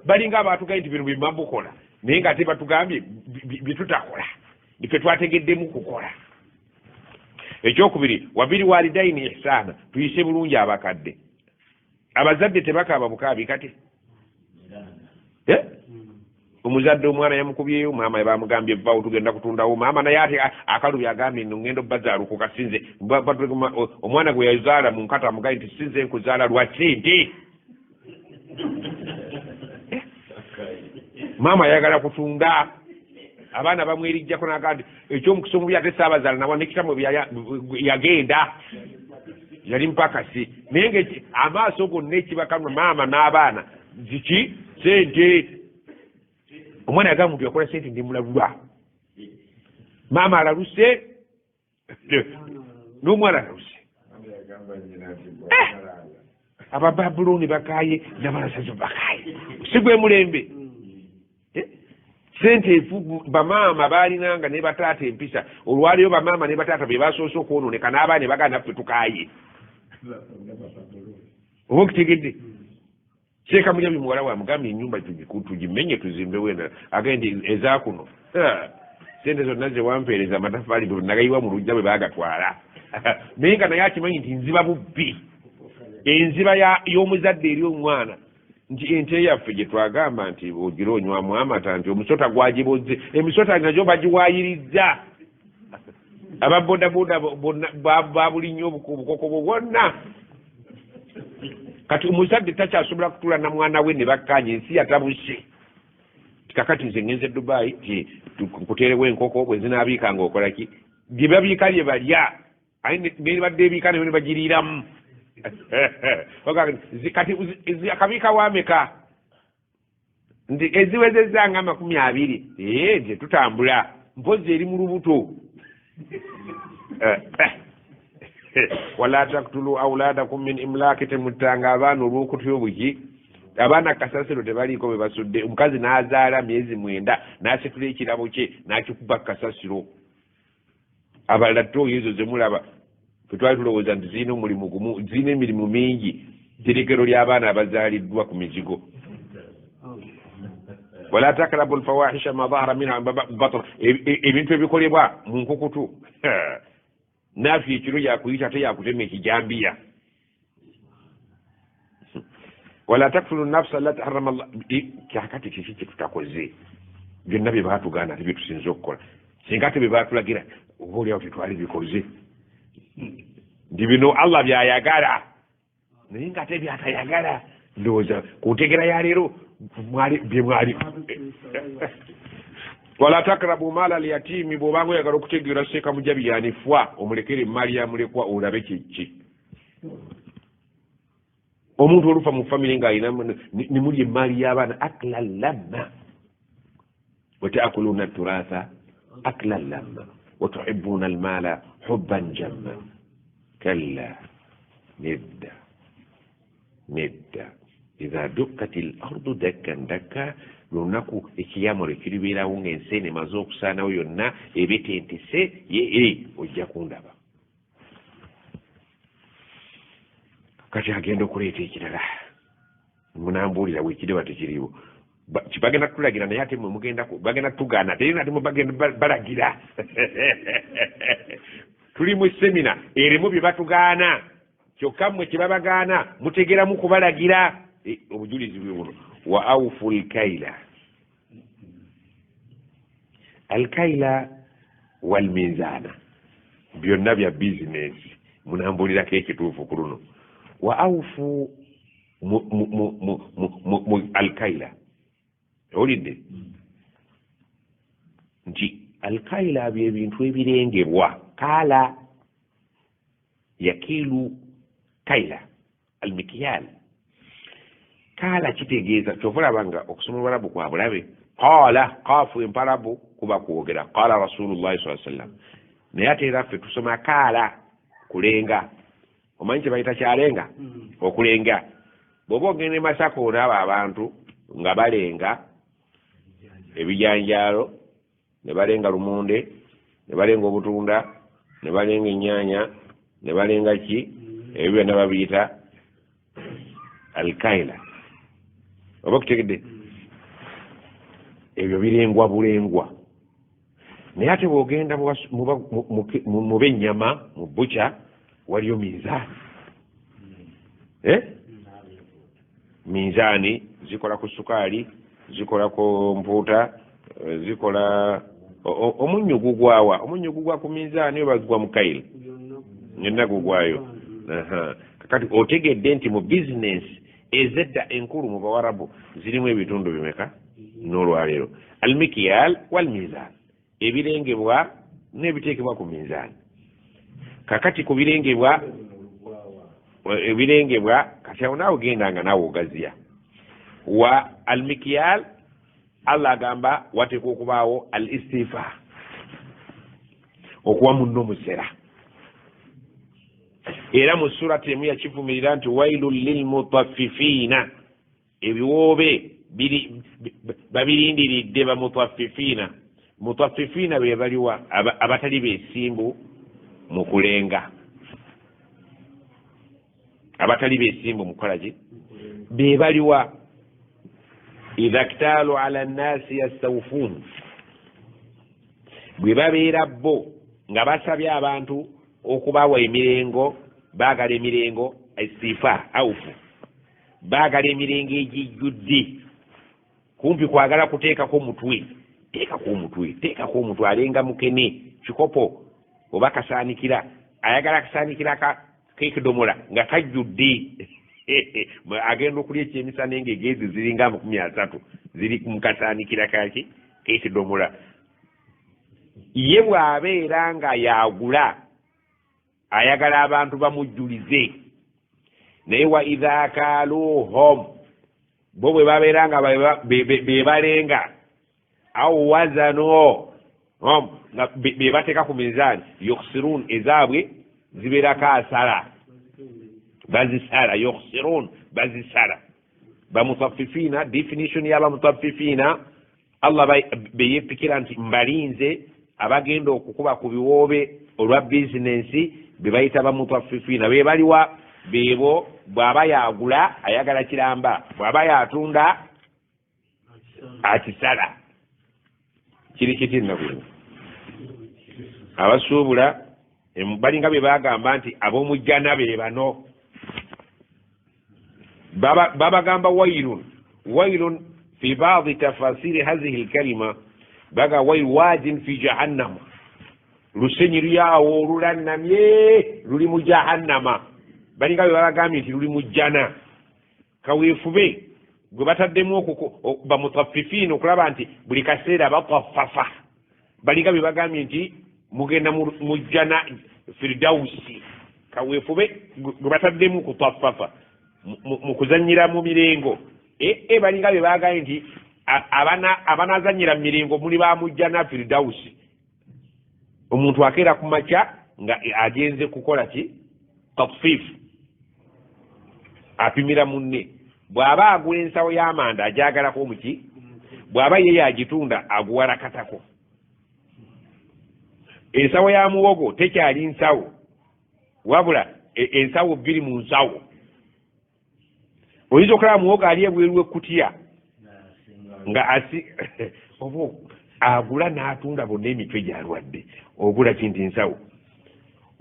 Balinga abaatugaye nti bino bye mukola, naye nga ate batugambye bye tutakola, ffe twategeddemu kukola. Ekyokubiri, wabiri walidaini ihsaana, tuyise bulungi abakadde. Abazadde tebakaaba bukaabi kati omuzadde omwana yamukubyeyo, maama bamugambye vvawo tugenda kutundawo, maama naye ate akalubi agambye nno ngenda obbazaalukuka, sinze omwana gwe yazaala mu nkata amugambye nti sinze nkuzaala lwa sente. Maama ayagala kutunda, abaana bamwerijjako naga nti ekyomukisa omubi ate saabazaala nawa nekitamwe yagenda yali mpakasi. Naye nga amaaso gonna ekibakanwa maama n'abaana ziki sente. Omwana yagamba muntu yakola sente ndimulalula, maama alaluse n'omwana alaluse. Abababulooni bakaye n'abalasazi bakaye, si gwe mulembe. Sente efu bamaama baalinanga ne bataata empisa. Olwaliyo bamaama ne bataata be basoose okwonooneka n'abaana ne bagamba naffe tukaye. Oba okitegedde? Seeka Mujabi muwala we amugambye ennyumba tugimenye tuzimbewo endala, agende ezaakuno sente zonna zewampeereza amatafaali nagayiwa mu lujja bwe baagatwala. Naye nga naye akimanyi nti nziba bubbi, enziba y'omuzadde eri omwana, nti ente yaffe gye twagamba nti ogira onywamu amata, nti omusota gwagiboze, emisota nagyo bagiwayirizza. Ababodaboda babuli nnyo obukoko bwo bwonna. Kati omuzadde takyasobola kutuula na mwana we ne bakkaanya, ensi yatabuse. Kakati nze ngenze Dubai nkuteerewo enkoko bwe zinaabiika ng'okola ki? Bye babiika bye balya, aye nebadde ebiika nayo ne bagiriiramu. Kati akabiika wameka? Nti eziwezezza nga 20. Ee, nti tutambula mpozi eri mu lubuto. Wala taktulu auladakum min imlaki, temuttanga abaana olw'okutya obuki. Abaana kasasiro tebaliiko bwe basudde. Omukazi n'azaala myezi 9 n'asitula ekirabo kye n'akikuba kasasiro. Abalala tooyo ezo zemulaba fe twali tulowooza nti zirina omulimu gumu, zirina emirimu mingi. Tterekero ly'abaana abazaaliddwa ku mizigo. Wala takrabu lfawahisha ma dhahara minha batna, ebintu ebikolebwa mu nkukutu. Naafi ekiro yakuyita ate yakutema ekijambiya. Wala taktulu nafsa allati harama Allah. Kyakati kiki kyetutakoze? Byonna bye baatugaana ate byetusinza okukola. Singa ate bye baatulagira oba oliawo tetwali bikoze, nti bino Allah byayagala naye nga ate byatayagala. Ndowooza ku ntegera ya leero bye mwali. Wala takrabu maala lyatimi, bw'obanga oyagala okutegeera Seeka Mujabi yanifwa, omulekere emaali yamulekwa olabe kiki. Omuntu olufa mu famire ng'alina nemuli emaali y'abaana akla lamma, watakuluna turatha akla lamma watuhibuna almaala hubban jamma. Kalla, nedda nedda. Idha dukkat l ardu dakkan dakka, lunaku ekiyama lwe kiribeerawo ng'ensi eno emaze okusaanawo yonna ebetentese ye ojja kundaba. Kati agenda okuleeta ekirala, munambuulira bwekiriba tekiriiwo. Bagenda kutulagira, naye ate mwe mugenda bagenda tugaana, ate ate bagenda balagira. Tuli mu semina erimu bye batugaana, kyokka mmwe kye babagaana mutegeramu kubalagira. Obujulizi bwe buno, wa awufu lkaila, alkaila walminzaana, byonna bya bizinesi. Munambuulirako ekituufu ku luno. Wa awufu mu alkaila, owulidde nti alkaila byebintu ebirengebwa, kaala yakiilu kaila almikiyal. Kaala kitegeeza, kyova olaba nga okusoma olwarabu kwa bulabe. Qaala, qaafu empalabu kuba kwogera, qaala rasulullahi saa sallam. Naye ate era ffe tusoma kaala kulenga. Omanyi kye bayita kyalenga? Okulenga. Bw'oba ogenda e Masaka olaba abantu nga balenga ebijanjaalo, ne balenga lumonde, ne balenga obutunda, ne balenga ennyaanya, ne balenga ki, ebyo byonna babiyita alkaila. Oba okutegedde? Ebyo birengwa bulengwa. Naye ate bw'ogenda mu b'ennyama mu bukya, waliyo minzaani. Minzaani zikola ku sukaali, zikola ku mpuuta, zikola omunnyu. Gugwawa omunnyu? Gugwa ku minzaani oba gugwa mu kaila? Yonna gugwayo. Kakati otegedde nti mu bizinensi ezedda enkulu mu bawarabu zirimu ebitundu bimeka n'olwaleero? Almikiyal walmizan, ebirengebwa n'ebiteekebwa ku minzaani. Kakati ku birengebwa, ebirengebwa, kati awo naawe genda nga naawe ogaziya. Wa almikiyal, Allah agamba wateekwa okubaawo al istifa, okuwa munno omusera. Era mu surati emu yakivumirira nti wailun lilmutafifiina, ebiwoobe babirindiridde bamutafifiina. Mutafifiina be baliwa? Abatali beesimbu mu kulenga, abatali beesimbu mu kukola ki? Be baliwa? Idha ktaalu ala nnaasi yastawufuun, bwe babeera bo nga basabye abantu okubawa emirengo, baagala emirengo, istifa awufu, baagala emirengo egijjudde, kumpi kwagala kuteekako mutwe, teekako omutwe, teekako omutwe. Alenga mukene kikopo oba kasaanikira, ayagala kasaanikira kekidomola nga kajjudde. Agenda okulya ekyemisana nga egeezi ziringa 30 ziri mu kasaanikira kaki kekidomola. Ye bw'abeera nga yagula, ayagala abantu bamujjulize. Naye wa idha kaaluhum, bo bwe babeera nga be balenga, au wazano nga be bateeka ku minzaani, yukhsirun, ezaabwe zibeerako asala, bazisala. Yukhsirun, bazisala. Bamutafifiina, definition y'abamutafifiina, Allah beyepikira nti mbalinze abagenda okukuba ku biwoobe olwa bizinensi, be bayita bamutafifiina. Be baliwa? Beebo bw'aba yagula ayagala kiramba, bw'aba yatunda akisala. Kiri kiti nnaku zino abasuubula balinga bye bagamba nti ab'omujjana be bano. Babagamba wailun, wailun fi badi tafasiri hazihi lkalima, baga wail wadin fi jahannama, lusenyi lyawo olulannamye luli mu jahannama. Balinga bwe babagambye nti luli mu jjana. Kaweefube gwe bataddemu bamutafifiina okulaba nti buli kaseera batafafa, balinga bwe bagambye nti mugenda mu jjana firidausi. Kaweefube gwe bataddemu kutafafa mu kuzannyira mu mirengo, balinga bwe bagambye nti abanazannyira mu mirengo muli ba mu jjana firidausi. Omuntu akeera ku makya nga agenze kukola ki? Tatfifu, apimira munne. Bw'aba agula ensawo y'amanda ajagalako omuki, bw'aba ye yagitunda aguwalakatako. Ensawo ya muwogo tekyali nsawo, wabula ensawo bbiri mu nsawo. Oyinza okulaba muwogo ali ebweru w'ekkutiya nga asi oba agula n'atunda bonna emitwe gyalwadde. Ogula kinti nsawo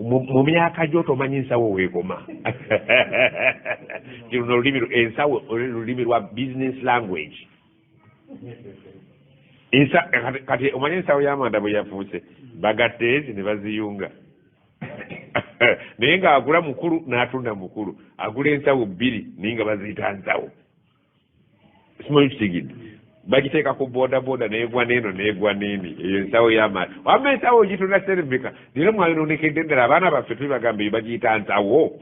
mu myaka gyo tomanyi nsawo weekoma. Luno olulimi ensawo lulimi lwa business language. Kati omanye ensawo y'amanda bwe yafuuse, bagatta ezi ne baziyunga. Naye ng'agula mukulu n'atunda mukulu, agula ensawo bbiri naye nga baziyita nsawo. Simanyi kitegedde. Bagiteeka ku boda boda n'egwa n'eno n'egwa n'eni, eyo ensawo y'amanda. Wamma ensawo ogitunda ssente mmeka? Leero mwayonoonekedde ddala abaana baffe tuli bagamba eyo bagiyita nsawo.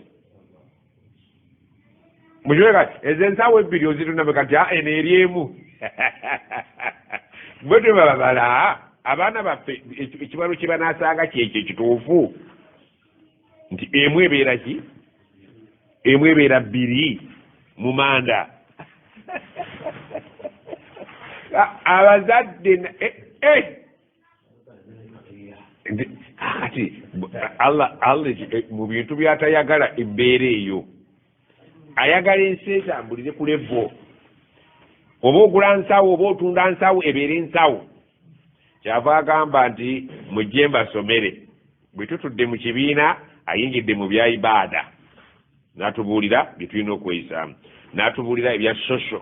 Mukiwe kati ezo ensawo ebbiri ozitunda mmeka? Nti eno eri emu. Bwe tubabala abaana baffe ekibalo kye banaasanga kyekyo ekituufu nti emu ebeera ki? Emu ebeera bbiri mu manda. Abazadde kati Allah mu bintu by'atayagala embeera eyo, ayagala ensi etambulire ku levo. Oba ogula nsawo oba otunda nsawo, ebeere nsawo. Kyava agamba nti mujje mbasomere. Bwe tutudde mu kibiina ayingidde mu bya ibaada, n'atubuulira bye tulina okweyisaamu, n'atubuulira ebya social.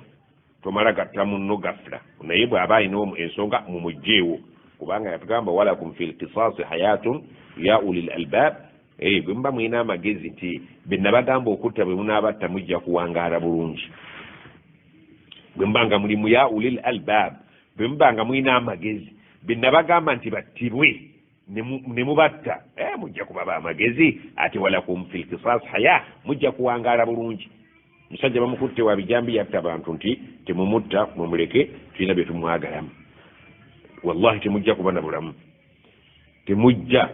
Tomala gatta munno gafula, naye bw'aba alina ensonga mumugyewo, kubanga yatugamba walakum fil qisasi hayatun ya ulil albab. Bwe muba mulina amagezi nti be nabagamba okutta bwe munaabatta mujja kuwangaala bulungi. Bwe muba nga muli mu ya ulil albab, bwe muba nga mulina amagezi, be nabagamba nti battibwe ne mubatta, mujja kuba b'amagezi. Ate walakum fil qisas haya, mujja kuwangaala bulungi. Musajja bamukutte wa bijambi yatta abantu nti temumutta, mumuleke, tulina bye tumwagalamu. Wallahi temujja kuba na bulamu, temujja.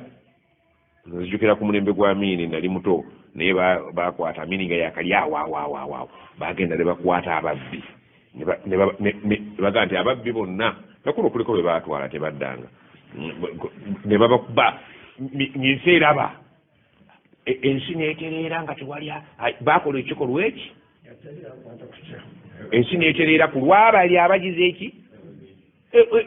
Nzijukira ku mulembe gwa Amini, nali muto, naye bakwata Amini nga yakali awo, bagenda ne bakwata ababbi ne bagamba nti ababbi bonna nakulu kuliko be baatwala tebaddanga, ne babakuba ng'ensi eraba. Ensi n'etereera nga tewali bakola ekikolwa eki, ensi n'etereera ku lwabali abagize eki.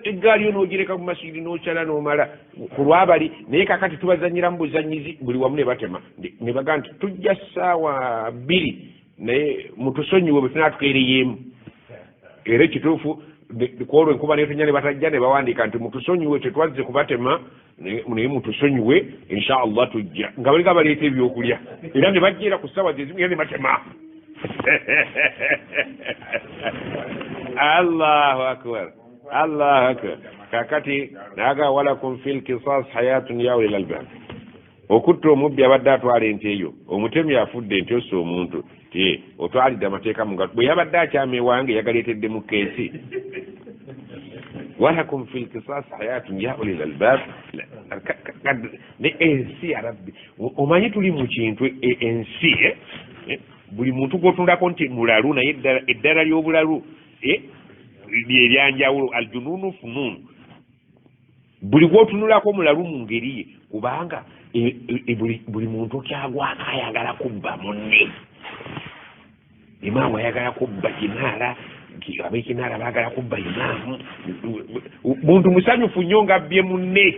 Eggaali yo n'ogireka mu masiri n'okyala n'omala ku lwabali. Naye kakati tubazannyira mu buzannyizi buli wamu ne batema ne bagamba nti tujja ssaawa bbiri naye mutusonyiwe bwe tunaatukeereyeemu. Era ekituufu kwolwo enkuba n'etonnya ne batajja ne bawandiika nti mutusonyiwe, tetwazze kubatema, naye mutusonyiwe insha Allah tujja. Nga balinga baleeta ebyokulya era ne bajja era ku ssaawa zezimu era ne batema. Allahu akbar, Allahu akbar. Kakati naga walakum fil qisas hayatun ya ulil albab. Okutta omubbi abadde atwala ente eyo, omutemi afudde ente ossa omuntu ti otwalidde amateeka mu ngalo. Bwe yabadde akyama ewange yagaleetedde mu keesi. Walakum fil qisas hayatun ya ulil albab. Ne ensi ya Rabbi, omanyi tuli mu kintu ensi buli muntu gw'otundako nti mulalu, naye eddala ly'obulalu lyeryanjawulo. Aljununu fununu, buli gw'otunulako mulalu mu ngeri ye, kubanga buli muntu kyagwako ayagala kubba munne. Imaamu ayagala kubba kinaala, ab'ekinaala baagala kubba imaamu. Muntu musanyufu nnyo ng'abbye munne.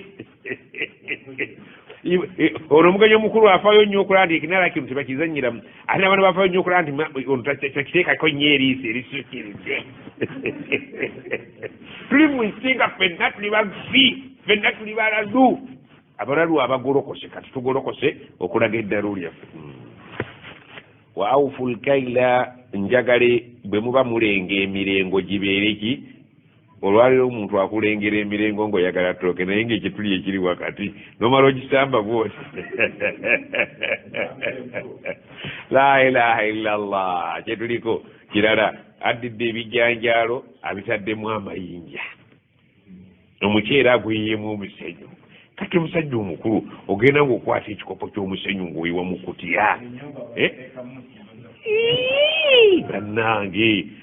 Ono omugenyi omukulu afaayo nnyo okulaba nti ekinaala kino tebakizannyiramu, ate n'abantu bafaayo nnyo okulaba nti ono takiteekako nnyo eriiso erisukiridde. Tuli mu nsi nga ffenna tuli bavi, ffenna tuli balalu, abalalu abagolokose. Kati tugolokose okulaga eddalu lyaffe. Wa awfu lkaila, njagale bwe muba mulenga emirengo gibeere ki. Olwaleero omuntu akulengera emirengo ng'oyagala ttooke, naye ng'ekituli ekiri wakati n'omala ogisamba bw'oti. La ilaha illa Allah. Kyetuliko kirala, addidde ebijanjaalo abitaddemu amayinja, omuceere aguyiyeemu omusenyu. Kati omusajja omukulu ogenda ng'okwata ekikopo ky'omusenyu ng'oyiwa mu kutiya. Bannange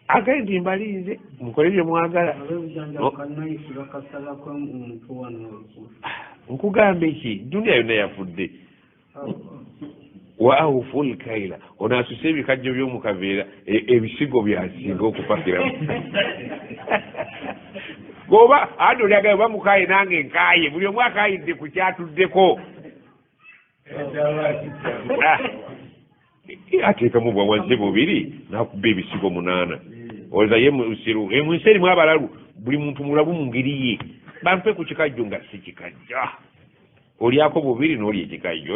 agaye nti mbalinze mukole bye mwagala. Nkugambe ki, duniya yonna yafudde. Wa awfu lkaila, ono asuse ebikajjo by'omukaveera, ebisigo byasinga okupakiramu. Goba andi olyagayo oba mukaye nange nkaye, buli omu akayidde ku kyatuddeko. Ateekamu bwawansi bubiri n'akuba ebisigo 8. Olowooza ye musiru? Mu nsi erimu abalalu, buli muntu mulalu mu ngeri ye. Bampe ku kikajjo nga si kikajjo, olyako bubiri n'olya ekikajjo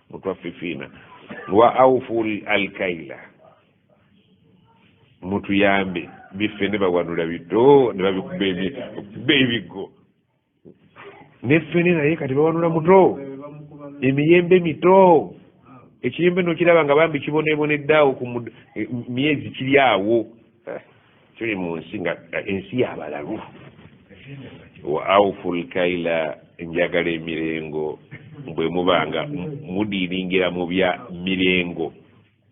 mutwafifiina. Wa awfu alkaila, mutuyambe biffe ne bawanula bito ne babikuba ebigo neffene, naye kati bawanula muto, emiyembe mito. Ekiyembe nokiraba nga bambi kiboneebonedde awo ku myezi kiri awo. Tuli mu nsi nga ensi y'abalalu. Wa awfu lkaila, njagala emirengo bwe mubanga mudiiringira mu bya mirengo,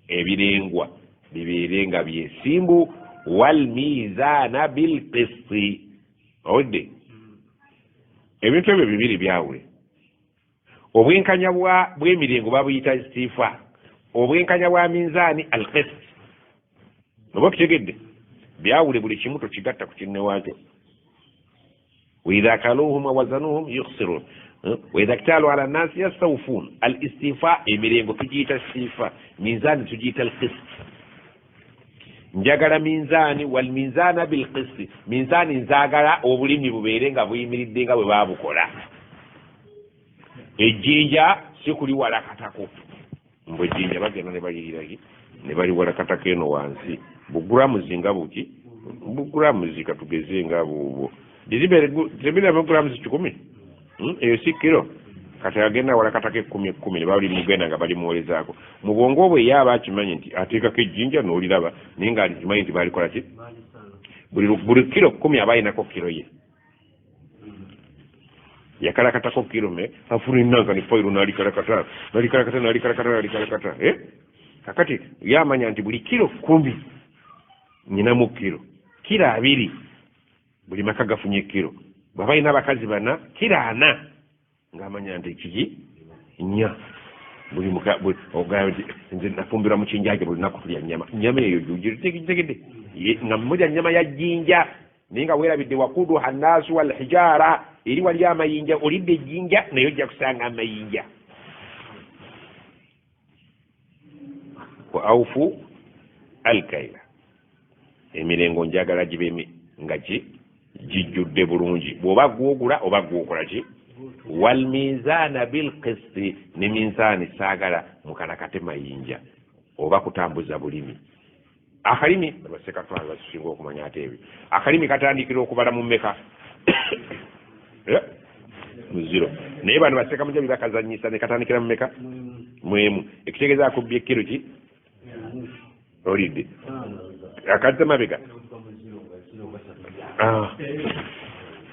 ebirengwa bibeere nga byesimbu. Wal mizaana bilqisti, owedde ebintu ebyo bibiri byawule. Obwenkanya bw'emirengo babuyita istifa, obwenkanya bwa minzaani alqist. Oba okitegedde? Byawule, buli kimu tokigatta ku kinne waakyo. Waidha kaluhum wawazanuhum yukhsirun waidha ktaalu ala nnasi yastawfuun. Al istifa, emirengo tugiyita istifa, minzaani tugiyita alqist. Njagala minzaani, wal minzaana bilqisti, minzaani nzaagala obulimi bubeere nga buyimiridde nga bwe baabukola. Ejjinja si kuliwalakatako, mbwe ejjinja bagenda ne baliyiraki ne baliwalakatako eno wansi buguramuzi nga buki buguramuzi, katugeze nga bubwo tebiramu guramuzi 100, eyo si kiro. Kati agenda walakatako 10 10 ne bali mugenda nga balimwolezaako mu bwongo bwe, ye aba akimanyi nti ateekako ejjinja n'oliraba, naye nga alikimanyi nti balikola ki buli kiro 10 aba ayinako kiro ye yakalakatako kiro me afuna enanka ne fayiro n'alikalakata n'alikalakata n'alikalakata n'alikalakata. Kakati yamanya nti buli kiro 10 nyinamu kiro 20, buli maka gafunye kiro. Bw'aba alina abakazi 4, kiro 4, ng'amanya nti kiki 4. Buli muka ogamba nti nze nafumbirwa mu kinjaaje, buli lunaku tulya nnyama, nnyama eyo gitegedde nga mulya nnyama ya jjinja, naye nga weerabidde wakuduha nnaasu wal hijaara, eri wali amayinja, olidde ejjinja naye ojja kusanga amayinja. Wa awfu alkaila, emirengo njagala gibe nga gijjudde bulungi, bw'oba gwogula oba gwokola ki. Wal mizaana bilqisti, ne minzaani saagala mukalakate mayinja oba kutambuza bulimi. Akalimi basekatwala bakisinga okumanya ate ebyo. Akalimi katandikira okubala mu mmeka? Mu 0. Naye bano basekamujabi bakazanyisa ne katandikira mu mmeka? Mu 1. Ekitegeeza akubbye kiro ki olidde akadde mabega.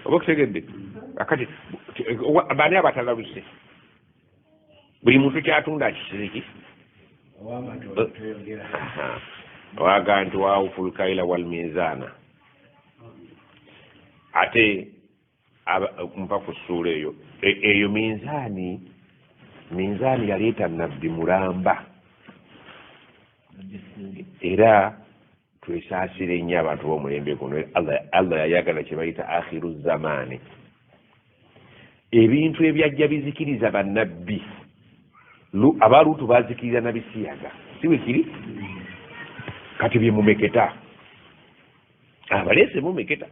Oba okitegedde? Akati baani abatalaluse? Buli muntu kyatunda akisiriki waga nti wawufu lkaila wal mizaana. Ate mpa ku ssuula eyo eyo minzaani, minzaani yaleeta nabbi mulamba. Era twesaasire nnyo abantu b'omulembe guno. Allah yayagala kye bayita akhiru zamaani, ebintu ebyajja bizikiriza bannabbi. Abaluutu bazikiriza na bisiyaga, si bwe kiri? Kati bye mumeketa abaleese mumeketa,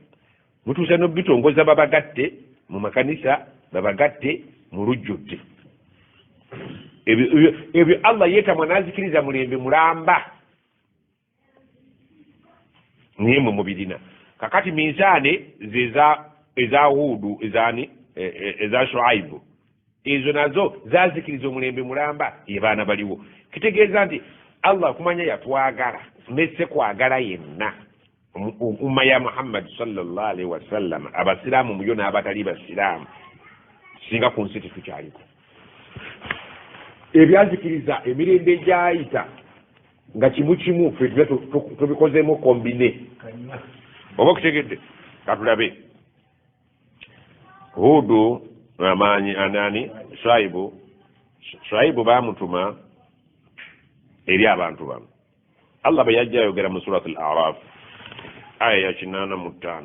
mutuusa n'obitongoza, babagatte mu makanisa, babagatte mu lujjudde. Ebyo Allah yeetamwa n'azikiriza mulembe mulamba, naye mwe mubirina. Kakati minzaane eza Huudu, ezaani, eza Shuaibu, ezo nazo zazikiriza omulembe mulamba, ye baana baliwo. Kitegeeza nti Allah kumanya yatwagala nesse kwagala yenna umma ya Muhammad sallallahu alaihi wasallam, abasiraamu muyo n'abatali basiraamu, singa ku nsi tetukyaliko. Ebyazikiriza emirembe egyayita nga kimu kimu ffe tubikozeemu kombine. Oba okutegedde? Katulabe Hudu amaanyi anani Shaibu. Shuaibu baamutuma eri abantu bano. Allah bwe yajja ayogera mu Surat al-Araf aya ya 85,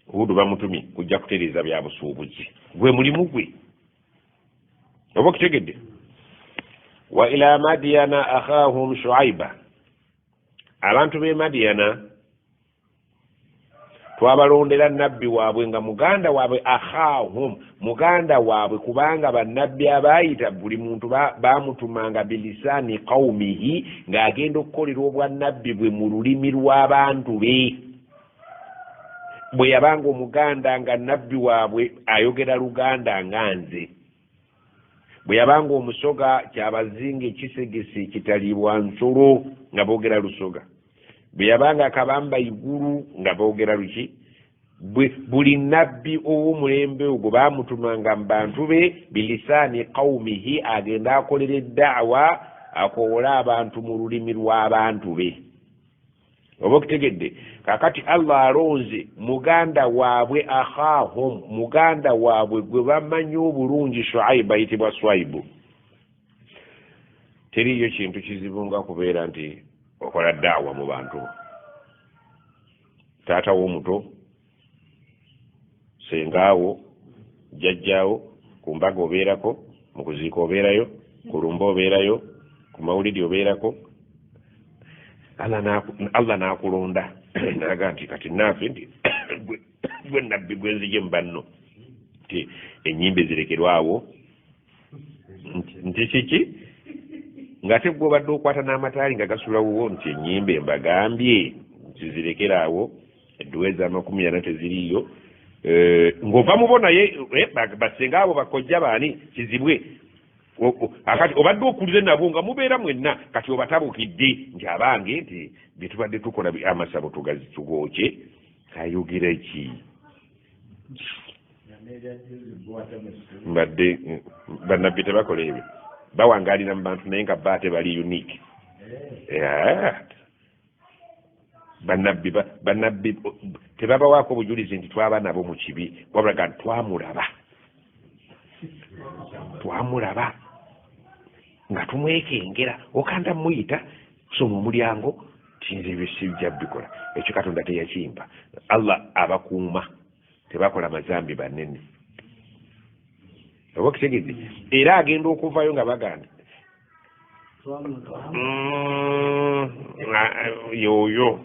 Hudu bamutumye kujja kutereeza bya busuubuzi, gwe mulimu gwe, oba okitegedde. Wa ila Madiyana akhahum Shuaiba, abantu b'e Madiyana twabalondera nabbi waabwe nga muganda waabwe, akhahum muganda waabwe, kubanga bannabbi abaayita buli muntu baamutumanga bilisani qaumihi, ng'agenda okukolera obwannabbi bwe mu lulimi lw'abantu be. Bwe yabanga omuganda nga nabbi waabwe ayogera Luganda nga nze, bwe yabanga omusoga kyabazinga ekisegese kitaliibwa nsolo nga boogera Lusoga, bwe yabanga akabamba igulu nga boogera luki. Buli nabbi ow'omulembe ogwo baamutumanga mu bantu be bilisaani qaumihi, agenda akolera eddawa akowola abantu mu lulimi lw'abantu be, oba okitegedde. Kakati Allah alonze muganda waabwe akhahum, muganda waabwe gwe bamanyi obulungi, Shuaibu ayitibwa Swaibu. Teriiyo kintu kizibu nga kubeera nti okola daawa mu bantu. Taata w'omuto, sengaawo, jjajjaawo, ku mbaga obeerako, mu kuziika obeerayo, ku lumba obeerayo, ku mawulidi obeerako. Allah n'akulonda n'aga nti kati naafe nti gwe nabbi gwe nzije mu banno, nti ennyimbe zirekerwawo, nti kiki ng'ate gwe obadde okwata n'amataali nga gasulawo, nti ennyimbe mbagambye nti zirekeraawo, edduwa ez'amakumi ana teziriiyo, ng'ova mubo naye basenga abo bakojja baani kizibwe. Akati obadde okulize nabo nga mubeera mwenna, kati obatabukidde nti abange nti bye tubadde tukola amasabo tugookye, ayogera ki? Mbadde bannabbi tebakola ebyo, bawangaalira mu bantu naye nga ba tebali unique. Bannabbi tebabawaako obujulizi nti twaba nabo mu kibi, wabula ga twamulaba nga tumwekengera, okanda muyita soma omulyango tinze ebyo sijja bikola, ekyo Katonda teyakimpa. Allah abakuuma tebakola mazambi banene, oba okitegedde. Era agenda okuvayo nga baganda yoyo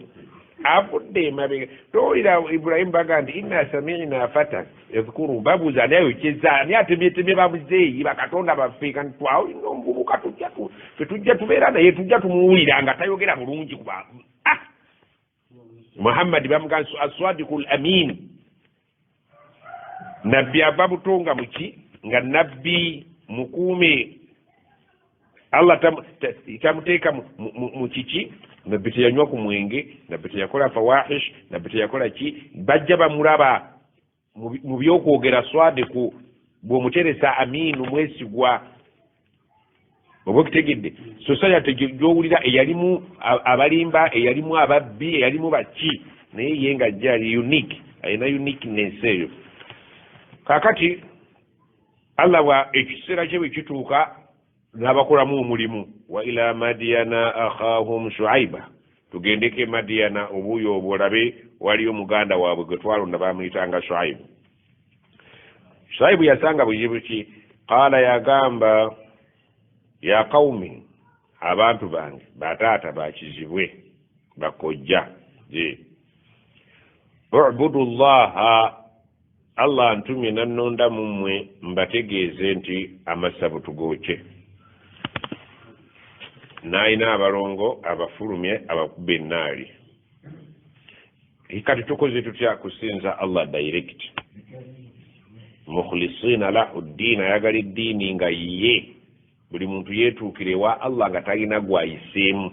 avudde emabega. Towulira Ibrahimu baga nti inna samiina fatan yadhkuru, babuuza ani ayokyeza, ani atemyetemye bamuzeeyi bakatonda baffe, kanti twawulina omuvubuka ffe tujja tubeera naye, tujja tumuwulira nga tayogera bulungi kuba Muhammadi bamugamba aswadikul amin, nabbi ava buto nga muki, nga nabbi mukuume. Allah tamuteeka mu kiki, nabbi teyanywa ku mwenge, nabbi teyakola fawahish, nabbi teyakola ki, bajja bamulaba mu byokwogera swadiku, bw'omuteresa aminu mwesigwa, oba okitegedde. Society gy'owulira eyalimu abalimba, eyalimu ababbi, eyalimu baki, naye ye nga ajja ali unique, alina uniqueness eyo. Kaakati Allah bwa ekiseera kye bwe kituuka n'abakolamu omulimu. Wa ila Madiyana akhahum Shuaiba, tugendeko e Madiyana obuuyi obwo olabe waliyo muganda waabwe gwe twalonda bamuyitanga Shuaibu. Shuaibu yasanga buzibu ki? Qaala, yagamba ya qaumi, abantu bange, bataata bakizibwe, bakojja, je ubudu llaha, Allah antumye nannonda mu mmwe mbategeeze nti amasabo tugookye, n'alina abalongo abafulumye abakuba ennaali. Kati tukoze tutya kusinza Allah direct? Mukhlisina lahu ddiini, ayagala eddiini nga ye buli muntu yeetuukire ewa Allah nga talina gwayiseemu.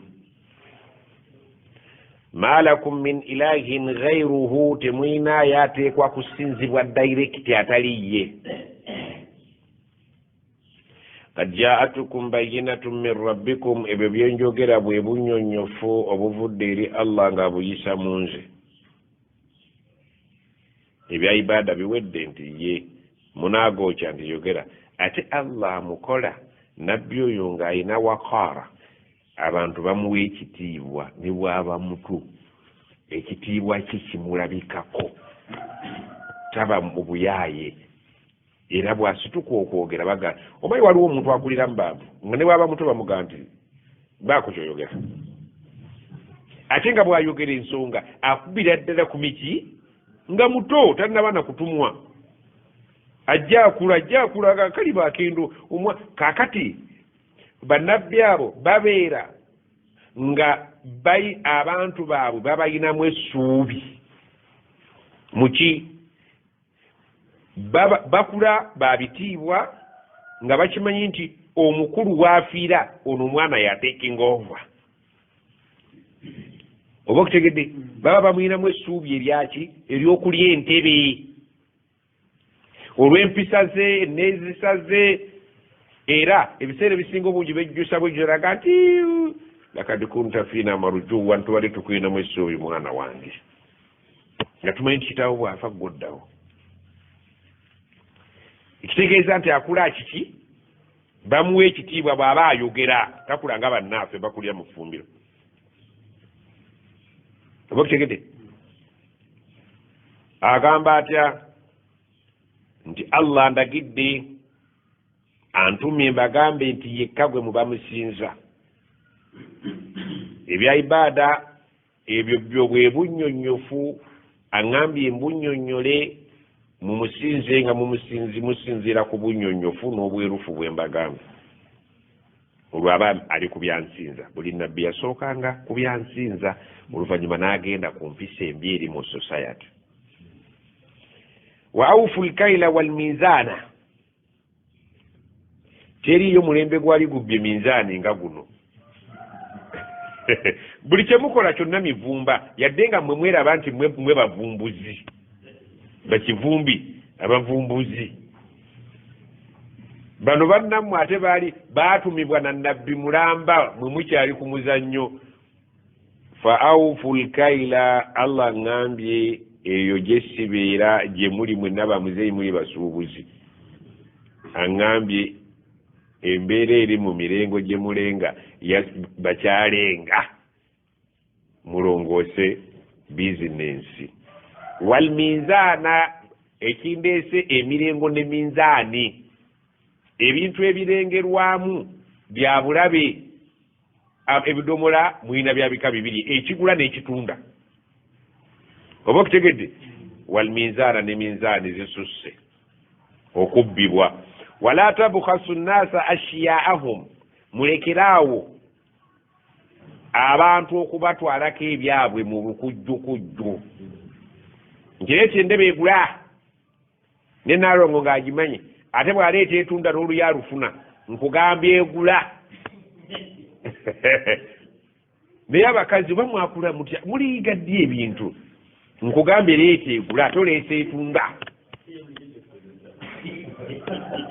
Ma lakum min ilahin ghairuhu, temwinaayo ateekwa kusinzibwa direct atali ye. Kad jaatukum bayinatun min rabbikum, ebyo byenjogera bwe bunnyonnyofu obuvudde eri Allah nga buyisa mu nze. Ebya ibaada biwedde nti ye munaagokya nti yogera. Ate Allah amukola nabbi oyo ng'alina waqaara, abantu bamuwa ekitiibwa ne bw'aba muto, ekitiibwa kye kimulabikako, taba mu buyaaye, era bw'asituka okwogera baga omanyi waliwo omuntu akulira mu bantu nga ne bw'aba muto bamugaa nti baako ky'oyogera, ate nga bw'ayogera ensonga akubira ddala ku miki nga muto tannaba na kutumwa, ajja akula kaliba akendo omwa. Kaakati bannabbi abo babeera nga abantu baabwe babayinamu essuubi muki, bakula babitiibwa nga bakimanyi nti omukulu waafiira ono omwana ya taking over. Oba okutegedde, baba bamuyinamu essuubi eryaki ery'okulya entebe olw'empisa ze n'ezisa ze. Era ebiseera ebisinga obungi bejjusa bwejjulaga nti lakad kunta fiina marujuwan, tubadde tukuyinamu essuubi mwana wange, nga tumanyi nti kitaawo bw'afa ggwoddawo. Ekitegeeza nti akula kiki, bamuwa ekitiibwa bw'aba ayogera, takula nga bannaffe bakulya mu ffumbiro. Oba okutegedde, agamba atya nti Allah ndagidde antumye mbagambe nti yekka gwe muba musinza. Ebya ibaada ebyo byo bwe bunnyonnyofu, aŋŋambye mbunnyonnyole mumusinze nga musinziira ku bunnyonnyofu n'obwerufu bwe mbagambye. Olwo aba ali ku byansinza. Buli nabbi yasookanga ku byansinza, oluvannyuma n'agenda ku mpisa embi eri mu society. Wa awufu lkaila walminzaana, teriiyo mulembe gwali gubbye minzaani nga guno. Buli kye mukola kyonna mivumba, yadde nga mmwe mweraba nti mwe bavumbuzi, bakivumbi abavumbuzi. Bano bannammwe ate baali baatumibwa na nabbi mulamba, mwe mukyali ku muzannyo. Fa awufu lkaila, Allah ŋŋambye eyo gye sibeera gye muli mwenna bamuzeeyi muli basuubuzi. Aŋŋambye embeera eri mu mirengo gye mulenga bakyalenga, mulongoose bizinensi. Walminzaana, ekindeese emirengo ne minzaani, ebintu ebirengerwamu bya bulabe. Ebidomola mulina bya bika bibiri, ekigula n'ekitunda. Oba okutegedde, walminzaana ne minzaani zisusse okubbibwa. Wala tabukhasu nnaasa ashiyaahum, mulekeraawo abantu okubatwalako ebyabwe mu lukujjukujju. Nkireeta endebe egula ne Nalongo ng'agimanyi, ate bw'aleeta etunda n'oluya alufuna, nkugambye egula. Naye abakazi oba mwakula mutya, muliyiga ddi ebintu? Nkugambye leeta egula ate oleesa etunda.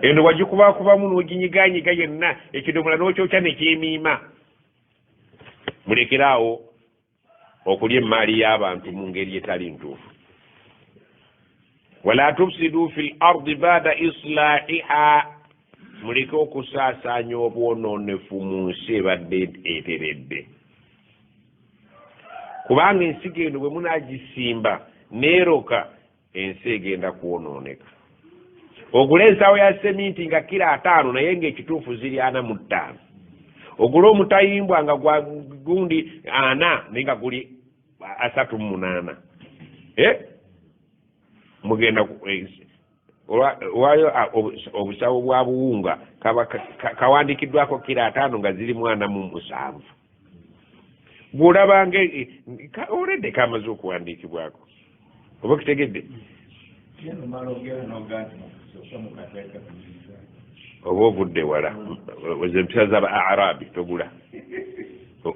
Eno wagikubakubamu n'oginyiganyiga yenna, ekidomola n'okyokya nekyemiima. Mulekeraawo okulya emmaali y'abantu mu ngeri etali ntuufu. Wala tufsidu fi l ardi bada islahiha, muleke okusaasaanya obwonoonefu mu nsi ebadde eteredde. Kubanga ensigo eno bwe munaagisimba neeroka, ensi egenda kwonooneka. Ogule ensawo ya seminti nga kilo 50 naye ng'ekituufu ziri 45. Ogule omutayimbwa nga gwa gundi 40 naye nga guli 38. Mugenda waayo obusawo bwa buwunga kawandiikiddwako kilo 5 nga ziri 47. Bw'olabanga oledde kamaze okuwandiikibwako. Oba okutegedde, oba ovudde wala, empisa z'aba Arabi togula,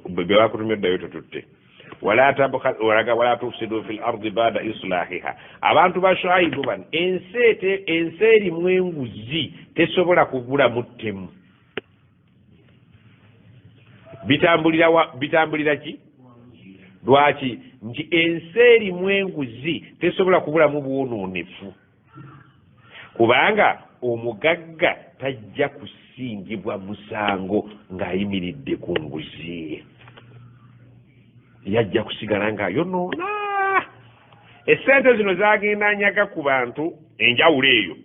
bye bakutumye oddayo totutte. Wala tufsidu fi l ardi bada islahiha. Abantu ba Shuaibu bano, ensi erimu enguzi tesobola kubulamu ttemu. Bitambulira ki? Lwaki? Nti ensi erimu enguzi tesobola kubulamu bwonoonefu. Kubanga omugagga tajja kusingibwa musango ng'ayimiridde ku nguzi. Yajja kusigala ng'ayonoona. Essente zino zagenda nyaga ku bantu enjawulo eyo.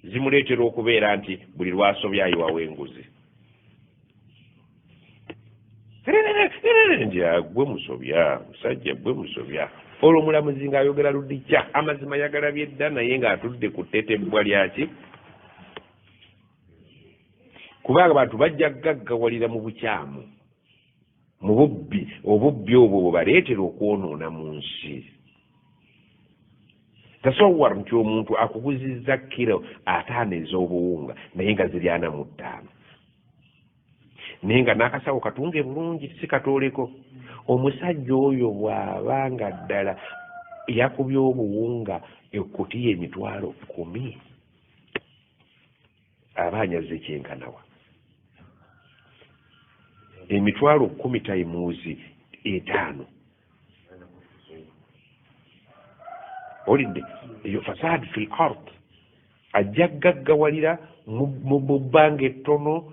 Zimuleetera okubeera nti buli lwasobya ayiwawo enguzi. Nti gwe musobya, musajja gwe musobya. Olwo omulamuzi ng'ayogera ludikya, amazima yagalabye dda naye ng'atudde ku ttetebbwa lyaki. Kubanga abantu bajja gaggawalira mu bukyamu, mu bubbi, obubbi obwo bubaleetera okwonoona mu nsi. Tasawwar nti omuntu akuguzizza kiro 5 ez'obuwunga naye nga ziri 45. Naye nga n'akasawo katunge bulungi si katooleko. Omusajja oyo bw'aba nga ddala yakubye obuwunga ekkutiya 10,000 aba anyaze kyenkanawa. 10,000 tayimuuzi 5. Olidde eyo fasad fil ard. Ajja gaggawalira mu bbanga ettono,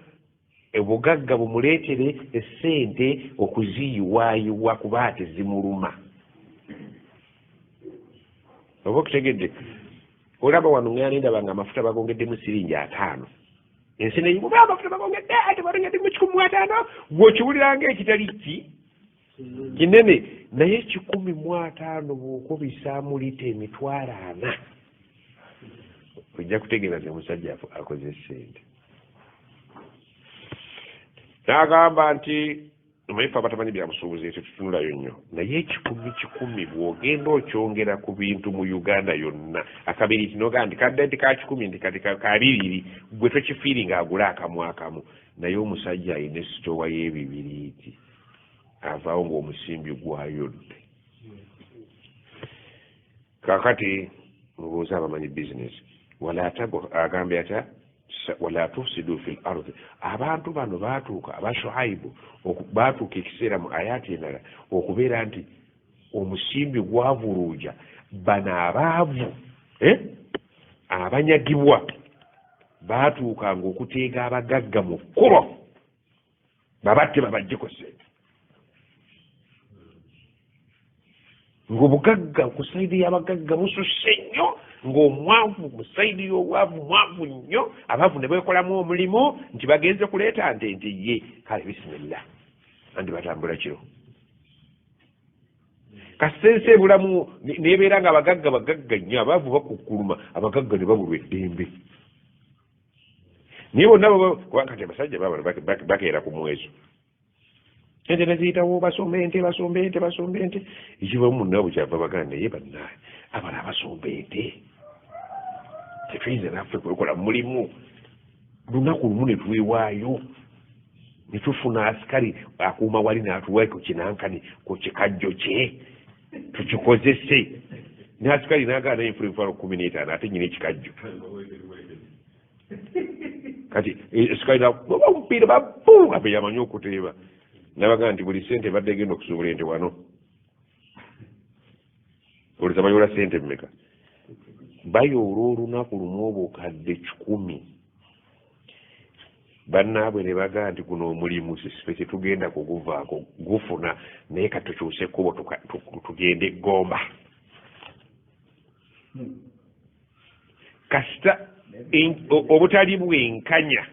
obugagga bumuleetere essente okuziyiwaayiwa kuba tezimuluma. Oba okutegedde? Olaba wano ngenda ndaba nga amafuta bagongeddemu siringi 5. Ensi n'eyikuba amafuta bagongedde ate bagongeddemu 150, gw'okiwulira ng'ekitali ki kinene, naye 150 bw'okubisaamu lita 40,000 ojja kutegeera nti omusajja akoze ssente. N'agamba nti omanyi abatamanyi bya busuubuzi ekyo tutunulayo nnyo, naye 100 bw'ogenda okyongera ku bintu mu Uganda yonna, akabiriiti n'ogamba nti kadde nti ka 100 nti kati ka 2 gwe tokifiiri ng'agula akamu akamu, naye omusajja alina esitoowa y'ebibiriiti avaawo ng'omusimbi gwayodde. Kaakati mubuuze abamanyi bizinesi, wala agambye atya? Wala tufsidu fil ardi. Abantu bano baatuuka aba Shuaibu baatuuka ekiseera mu ayati endala okubeera nti omusimbi gwavuluuja bano abaavu abanyagibwa baatuukanga okuteega abagagga mu kkubo babatte babaggyeko ssente. Ng'obugagga ku sayidi y'abagagga bususse nnyo, ng'omwavu mu sayidi y'obwavu mwavu nnyo, abaavu ne beekolamu omulimu nti bagenze kuleeta nte nti ye kale bisimillah andi batambula kiro. Kasita ensi ebulamu n'ebeera nga abagagga bagagga nnyo, abaavu bakukkuluma, abagagga ne babulwa eddembe. Naye bonna kati abasajja baabano bakeera ku mweso. Ente ne ziyitawo, basomba ente, basomba ente, basomba ente. Ekivamu munnaabwe kyava baganda naye bannaaye abala abasomba ente tetuyinza naffe kwekola mulimu. Lunaku lumu ne twewaayo ne tufuna asikali akuuma wali n'atuwa ku kinankani ku kikajjo kye tukikozese. Ne asikali n'agaana enfula 15,000 ate nnyina ekikajjo. Kati asikali n'akuba omupiira babuuka be yamanyi okuteeba. N'abagamba nti buli ssente ebadde egenda okusuubula ente wano. Olowooza bayoola ssente mmeka? Bayoola olunaku lumu obukadde 100. Bannaabwe ne bagamba nti guno omulimu ffe tetugenda kuguvaako gufuna, naye kati tukyuse ekkubo tugende Gomba. Kasita obutali bwenkanya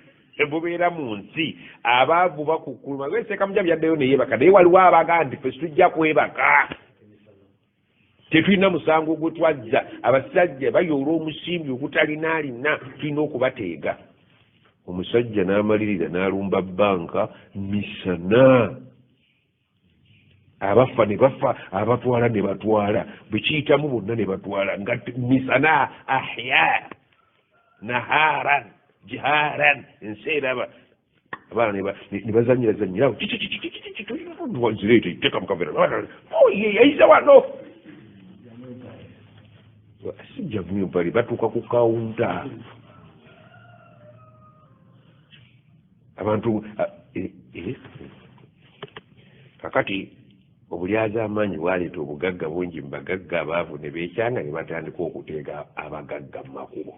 bubeera mu nsi, abaavu bakukkuluma. Ssekamujja byaddeyo ne yeebaka, naye waliwo abagamba nti ffe tujja kwebaka, tetulina musango gwe twazza. Abasajja bayoola omusimbi ogutalina alina, tulina okubateega. Omusajja n'amalirira n'alumba bbanka misana, abafa ne bafa, abatwala ne batwala, bwe kiyitamu bonna ne batwala, nga misana ahya naharan jiharan, ensi eraba. Abaana ne bazanyirazanyirawo zireete teeka mu kaveera, yayiza wano sijja mpale, batuuka ku kawunta abantu. Kakati Obulyazaamaanyi bwaleeta obugagga bungi mu bagagga abaavu ne beekyanga ne batandika okuteega abagagga mu makubo.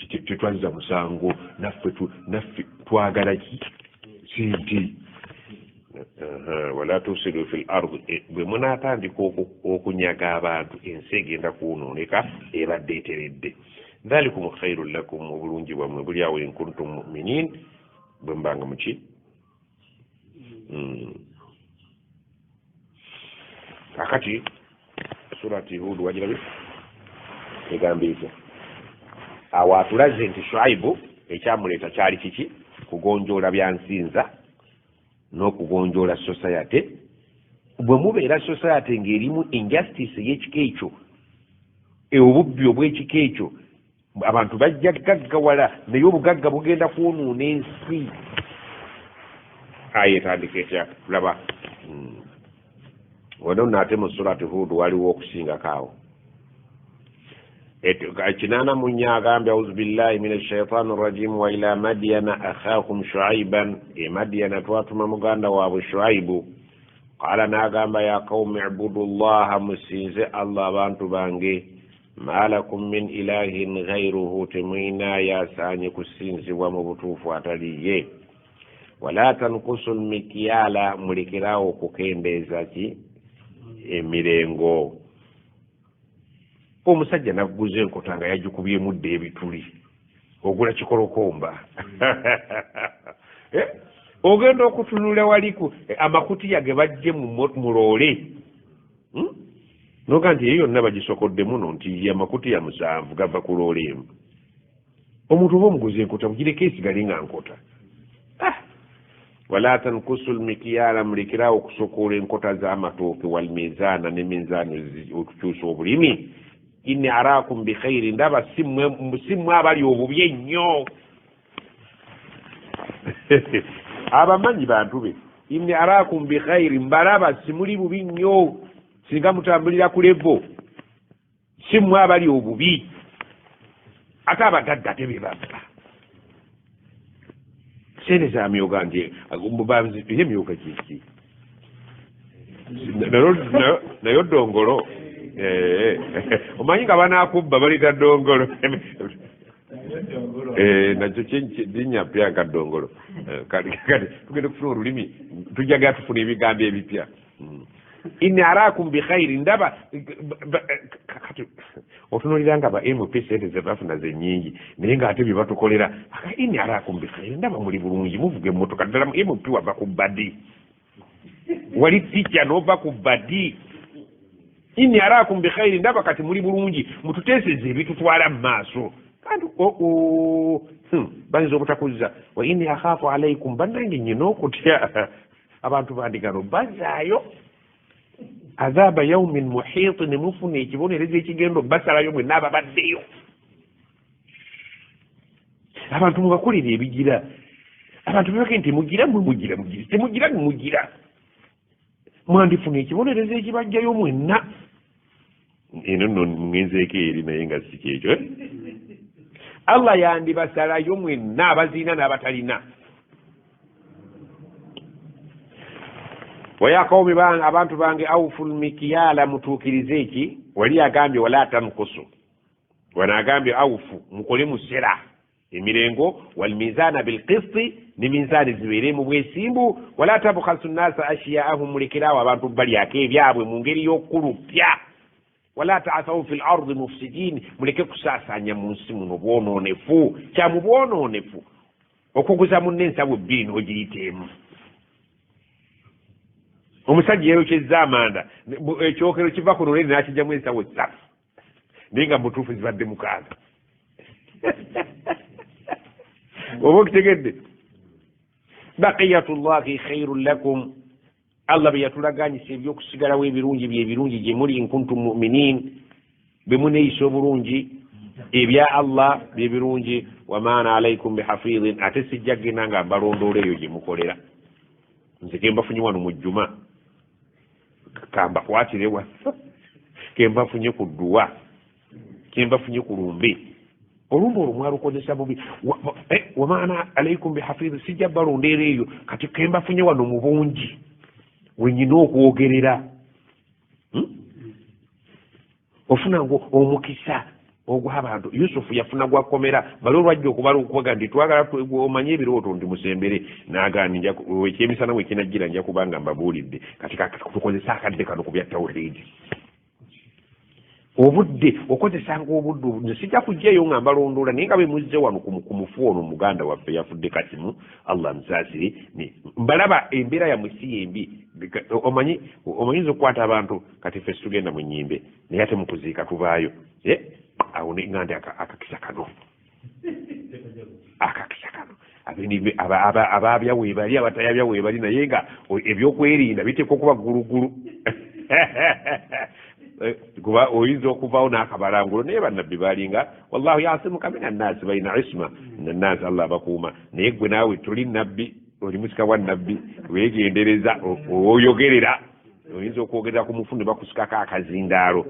Tetwazza musango naffe twagala ki sente. Wala tufsidu fil ardi, bwe munaatandika okunyaga abantu ensi egenda kwonooneka ebadde eteredde. Dhalikum khairun lakum, obulungi bwammwe buli awo in kuntum mu'minin, bwe mubanga muki. Kakati surati Hud wagirabye egamba etya? Awo atulaze nti Shuaibu ekyamuleeta kyali kiki? Kugonjoola byansinza n'okugonjoola society. Bwe mubeera society ng'erimu injustice ey'ekika ekyo, obubbi obw'ekika ekyo, abantu bajja gaggawala naye obugagga bugenda kwonoona ensi. Aya etandika etya? Tulaba wano nno ate mu surati Hud waliwo okusingako awo. 84 agambye auzu billahi min ashaitani rrajim wa ila madyana akhahum shuaiban, e Madyana twatuma muganda waabwe Shuaibu. Qala n'agamba ya qaumi ibudu llaha, musinze Allah abantu bange, ma lakum min ilahin ghairuhu, temulina yasaanye kusinzibwa mu butuufu atali ye. Wala tankusu lmikyala, mulekerawo okukendeeza ki emirengo. Omusajja nagguza enkota nga yagikubyemu dda ebituli, ogula kikolokomba. Ogenda okutunula waliku amakutiya ge bajje mu loole, noga nti eyo yonna bagisokodde muno nti amakutiya 7 gava ku loole emu. Omuntu oba omuguza enkota mugireko esigale nga nkota. Wala tankusu lmikyala, mulekerawo okusokoola enkota z'amatooke, walmizaana, ne minzaani okukyusa obulimi. Inni araakum bikhairi, ndaba si mmwe abali obubi ennyo. Abamanyi bantu be, inni araakum bikhairi, mbalaba simuli bubi nnyo, singa mutambulira ku levo, si mmwe abali obubi. Ate abagagga ate be babba sente za myoga nti emyoga kiki nayo ddongolo. Omanyi nga banaakubba balita ddongolo, nakyo linnya ppya nka ddongolo. Kati tugenda okufuna olulimi, tujjagala tufuna ebigambo ebipya. Inni araakum bikhairi, ndaba kati otunuulira nga ba MP sente ze bafuna ze nnyingi naye ng'ate bye batukolera. Inni araakum bikhairi, ndaba muli bulungi, muvuga emmotoka ddala. MP wava ku badi, wali ticca n'ova ku badi. Inni araakum bikhairi, ndaba kati muli bulungi, mututeeseza ebitutwala mu maaso. Kandi bayinza obutakuzza. Wa inni akhaafu alaikum, bannange nnyina okutya abantu bandigano bazaayo adhaba yaumin muhiiti, ne mufuna ekibonerezo ekigenda basalayo mwenna ababaddeyo. Abantu mubakolera ebigira, abantu bebake nti mugira mwe mugira mugira temugira mugira, mwandifuna ekibonerezo ekibajjayo mwenna. Eno nno ngenzeeko eri naye nga si kyekyo. Allah yandibasalayo mwenna abaziina n'abatalina. Waya qawmi, abantu bange, awfu lmikyala, mutuukirize eki. Wali agambye wala tankusu, wano agambye awfu, mukole musera emirengo, walmizaana bilqisti, ne minzaani zibeere mu bwesimbu. Wala tabkhasu nnasa ashiyaahum, mulekeraawo abantu balyako ebyabwe mu ngeri y'okulupya. Wala taathaw fi l ardi mufsidin, muleke kusaasaanya mu nsi muno bwonoonefu. Kyamu bwonoonefu okuguza munne ensawo bbiri n'ogiyita emu. Omusajja yeeyokyezza amanda, ekyokero kiva ku lulere n'akijjamu ensawo 3, naye nga mutuufu zibadde 6. Oba okitegedde? Baqiyatullahi khairun lakum, Allah bye yatulaganyisa ebyokusigalawo ebirungi byebirungi gye muli inkuntum muminin, bwe muneeyisa obulungi ebya Allah byebirungi. Wamaana alaikum bihafidhin, ate sijja kgenda nga mbalondoola eyo gye mukolera. Nze kembafunye wano mu jjuma kambakwatirewa, kembafunye ku dduwa, kembafunye ku lumbe, olumbe olwo mwalukozesa bubi. Wamaana alaikum bihafidhi, sijja balondeera eyo, kati kembafunye wano mu bungi. Wenyina okwogerera. Ofunanga omukisa ogw'abantu. Yusufu yafuna gwakomera bali olwajja okubala okubaga nti twagala omanye ebirooto nti musembere n'agaana ekyemisana we kinajjira nja kubanga mbabuulidde. Kati tukozesa akadde kano ku bya tawhidi. Obudde okozesanga obudde nze sijja kujjaeyo nga mbalondoola naye nga bwe muzze wano ku mufu ono muganda waffe yafudde Kasimu, Allah amusaasire, mbalaba embeera yammwe si yembi. Omanyi oyinza okukwata abantu kati ffe situgenda mu nnyimbe naye ate mu kuziika tubaayo. Awo nga nti akakisa kano akakisa kano abaabya weebali abatayabya weebali naye nga ebyokwerinda biteekwa okuba ggulugulu. Kuba oyinza okuvaawo n'akabalangulo naye bannabbi baalinga wallahu yasimuka mina nnaasi balina isma nannaasi Allah abakuuma. Naye ggwe naawe toli nabbi oli musika wa nabbi weegendereza oyogerera oyinza okwogerera ku mufu ne bakusikako akazindaalo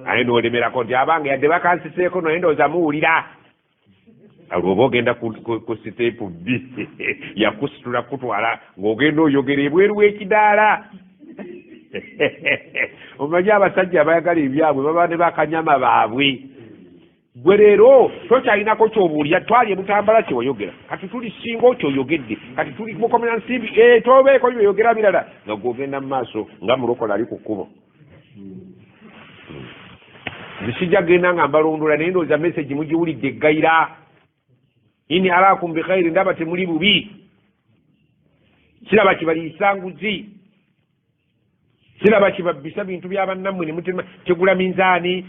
aye n'olemerako nti abange yadde bakansiseeko naye ndowooza muwulira. Olwo oba ogenda ku siteepu bbi yakusitula kutwala ng'ogenda oyogera ebweru w'ekidaala. Omanyi abasajja abayagala ebyabwe baba ne bakanyama baabwe. Gwe leero tokyalinako ky'obuulira twali ebutambala kye wayogera kati tuli singa kyoyogedde kati tuli mukomera nsimbi tobeeko byoyogera birala nga gw'ogenda mu maaso nga mulokola ali ku kkubo. Nze sijja kugenda nga mbalondola naye ndowooza message mugiwulidde eggayira. Inni araakum bikhairi ndaba temuli bubi siraba kibaliisa nguzi siraba kibabbisa bintu bya bannammwe ne mutema tegula minzaani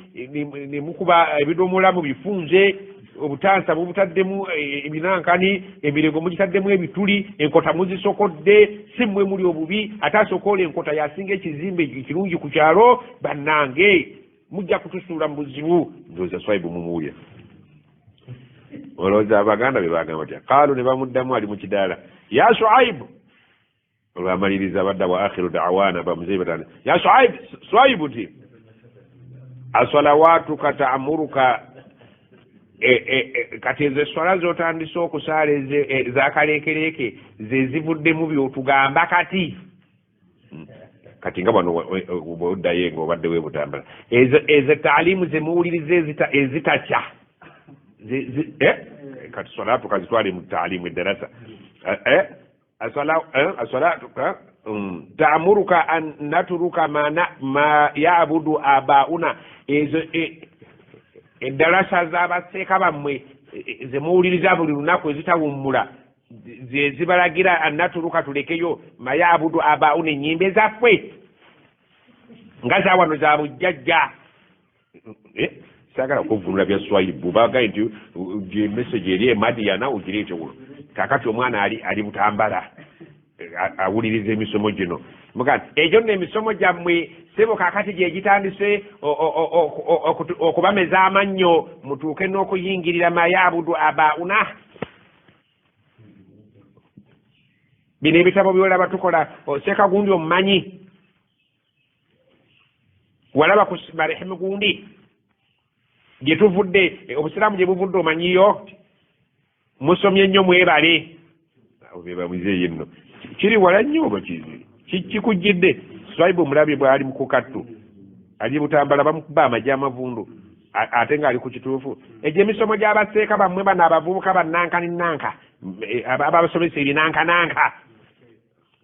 ne mukuba ebidomola mu bifunze obutansa bubutaddemu ebinankani emirego mugitaddemu ebituli enkota muzisokodde si mmwe muli obubi ate asokoola enkota yasinga ekizimbe ekirungi ku kyalo bannange mujja kutusuula mu buzibu. Ndowooza Swaibu mumuwulira. Olowooza abaganda be bagamba batya? Qaalu ne bamuddamu ali mu kidaala ya Shuaibu. Olwamaliriza badda wa akhiru da'wana bamuzeyi batanda ya Shuaibu Swaibu ti asalawatuka ta'muruka kati ezo eswala z'otandise okusaala ezakaleekereeke ze zivuddemu by'otugamba kati. Kati nga bano bw'oddayo nga obadde weebutambala ezo taalimu ze muwuliriza ezitakya kati salatu kazitwale mu taalimu eddarasa asalatuka ta'muruka an naturuka ma ya'budu abauna ezo eddarasa z'abaseeka bammwe ze muwuliriza buli lunaku ezitawummula ze zibalagira annaturuka tulekeyo ma ya'budu abauna ennyimbe zaffe nga za wano za bujjajja. Saagala kuvvunula bya Swaibu bagaye nti gye message eri e Madiyana ogireete wuno. Kaakati omwana ali Butambala awuliriza emisomo gino muga nti egyo nno emisomo gyammwe ssebo kaakati gye gitandise okubameza amannyo mutuuke n'okuyingirira ma ya'budu abauna. Bino ebitabo by'olaba tukola Sekagundi omumanyi walaba ku marehemu gundi gye tuvudde obusiraamu gye buvudde omanyiyo musomye nnyo mwebale. Bebamuzeeyo nno kiri wala nnyo oba kikujjidde. Swaibu omulabye bw'ali mu kukattu ali Butambala bamukuba amagye amavundu ate ng'ali ku kituufu. Egyo emisomo gy'abaseeka bammwe bano abavubuka bannankaninanka abasomesa ebinankananka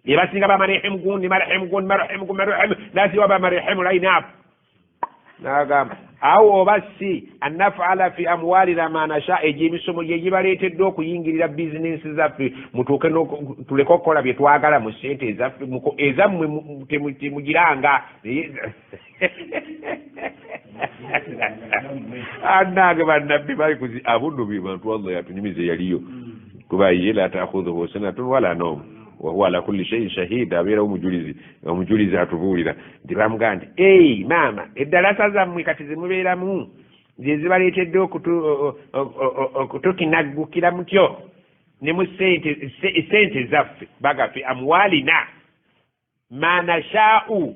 ebasinga bamarehemu gundi marehemu gundi marehemu gundi marehemu nasiwa bamarehemu line up n'agamba awo oba si annafala fi amwalina ma nasha. Egyo emisomo gye gibaleetedde okuyingirira bizinensi zaffe mutuuke tuleke okukola bye twagala mu ssente ezaffe ezammwe temugiranga. Annange bannabbi bali kuzi abo nno be bantu Allah yatunyumiza eyaliyo kuba ye la ta'khudhuhu sinatun wala nawm wa huwa ala kulli shay'in shahid abeerawo omujulizi omujulizi atubuulira nti bamugamba nti ei maama eddalasa zammwe kati zemubeeramu ze zibaleetedde okutukinaggukira mutyo ne mu ssente zaffe bagaffe amwalina ma nasha'u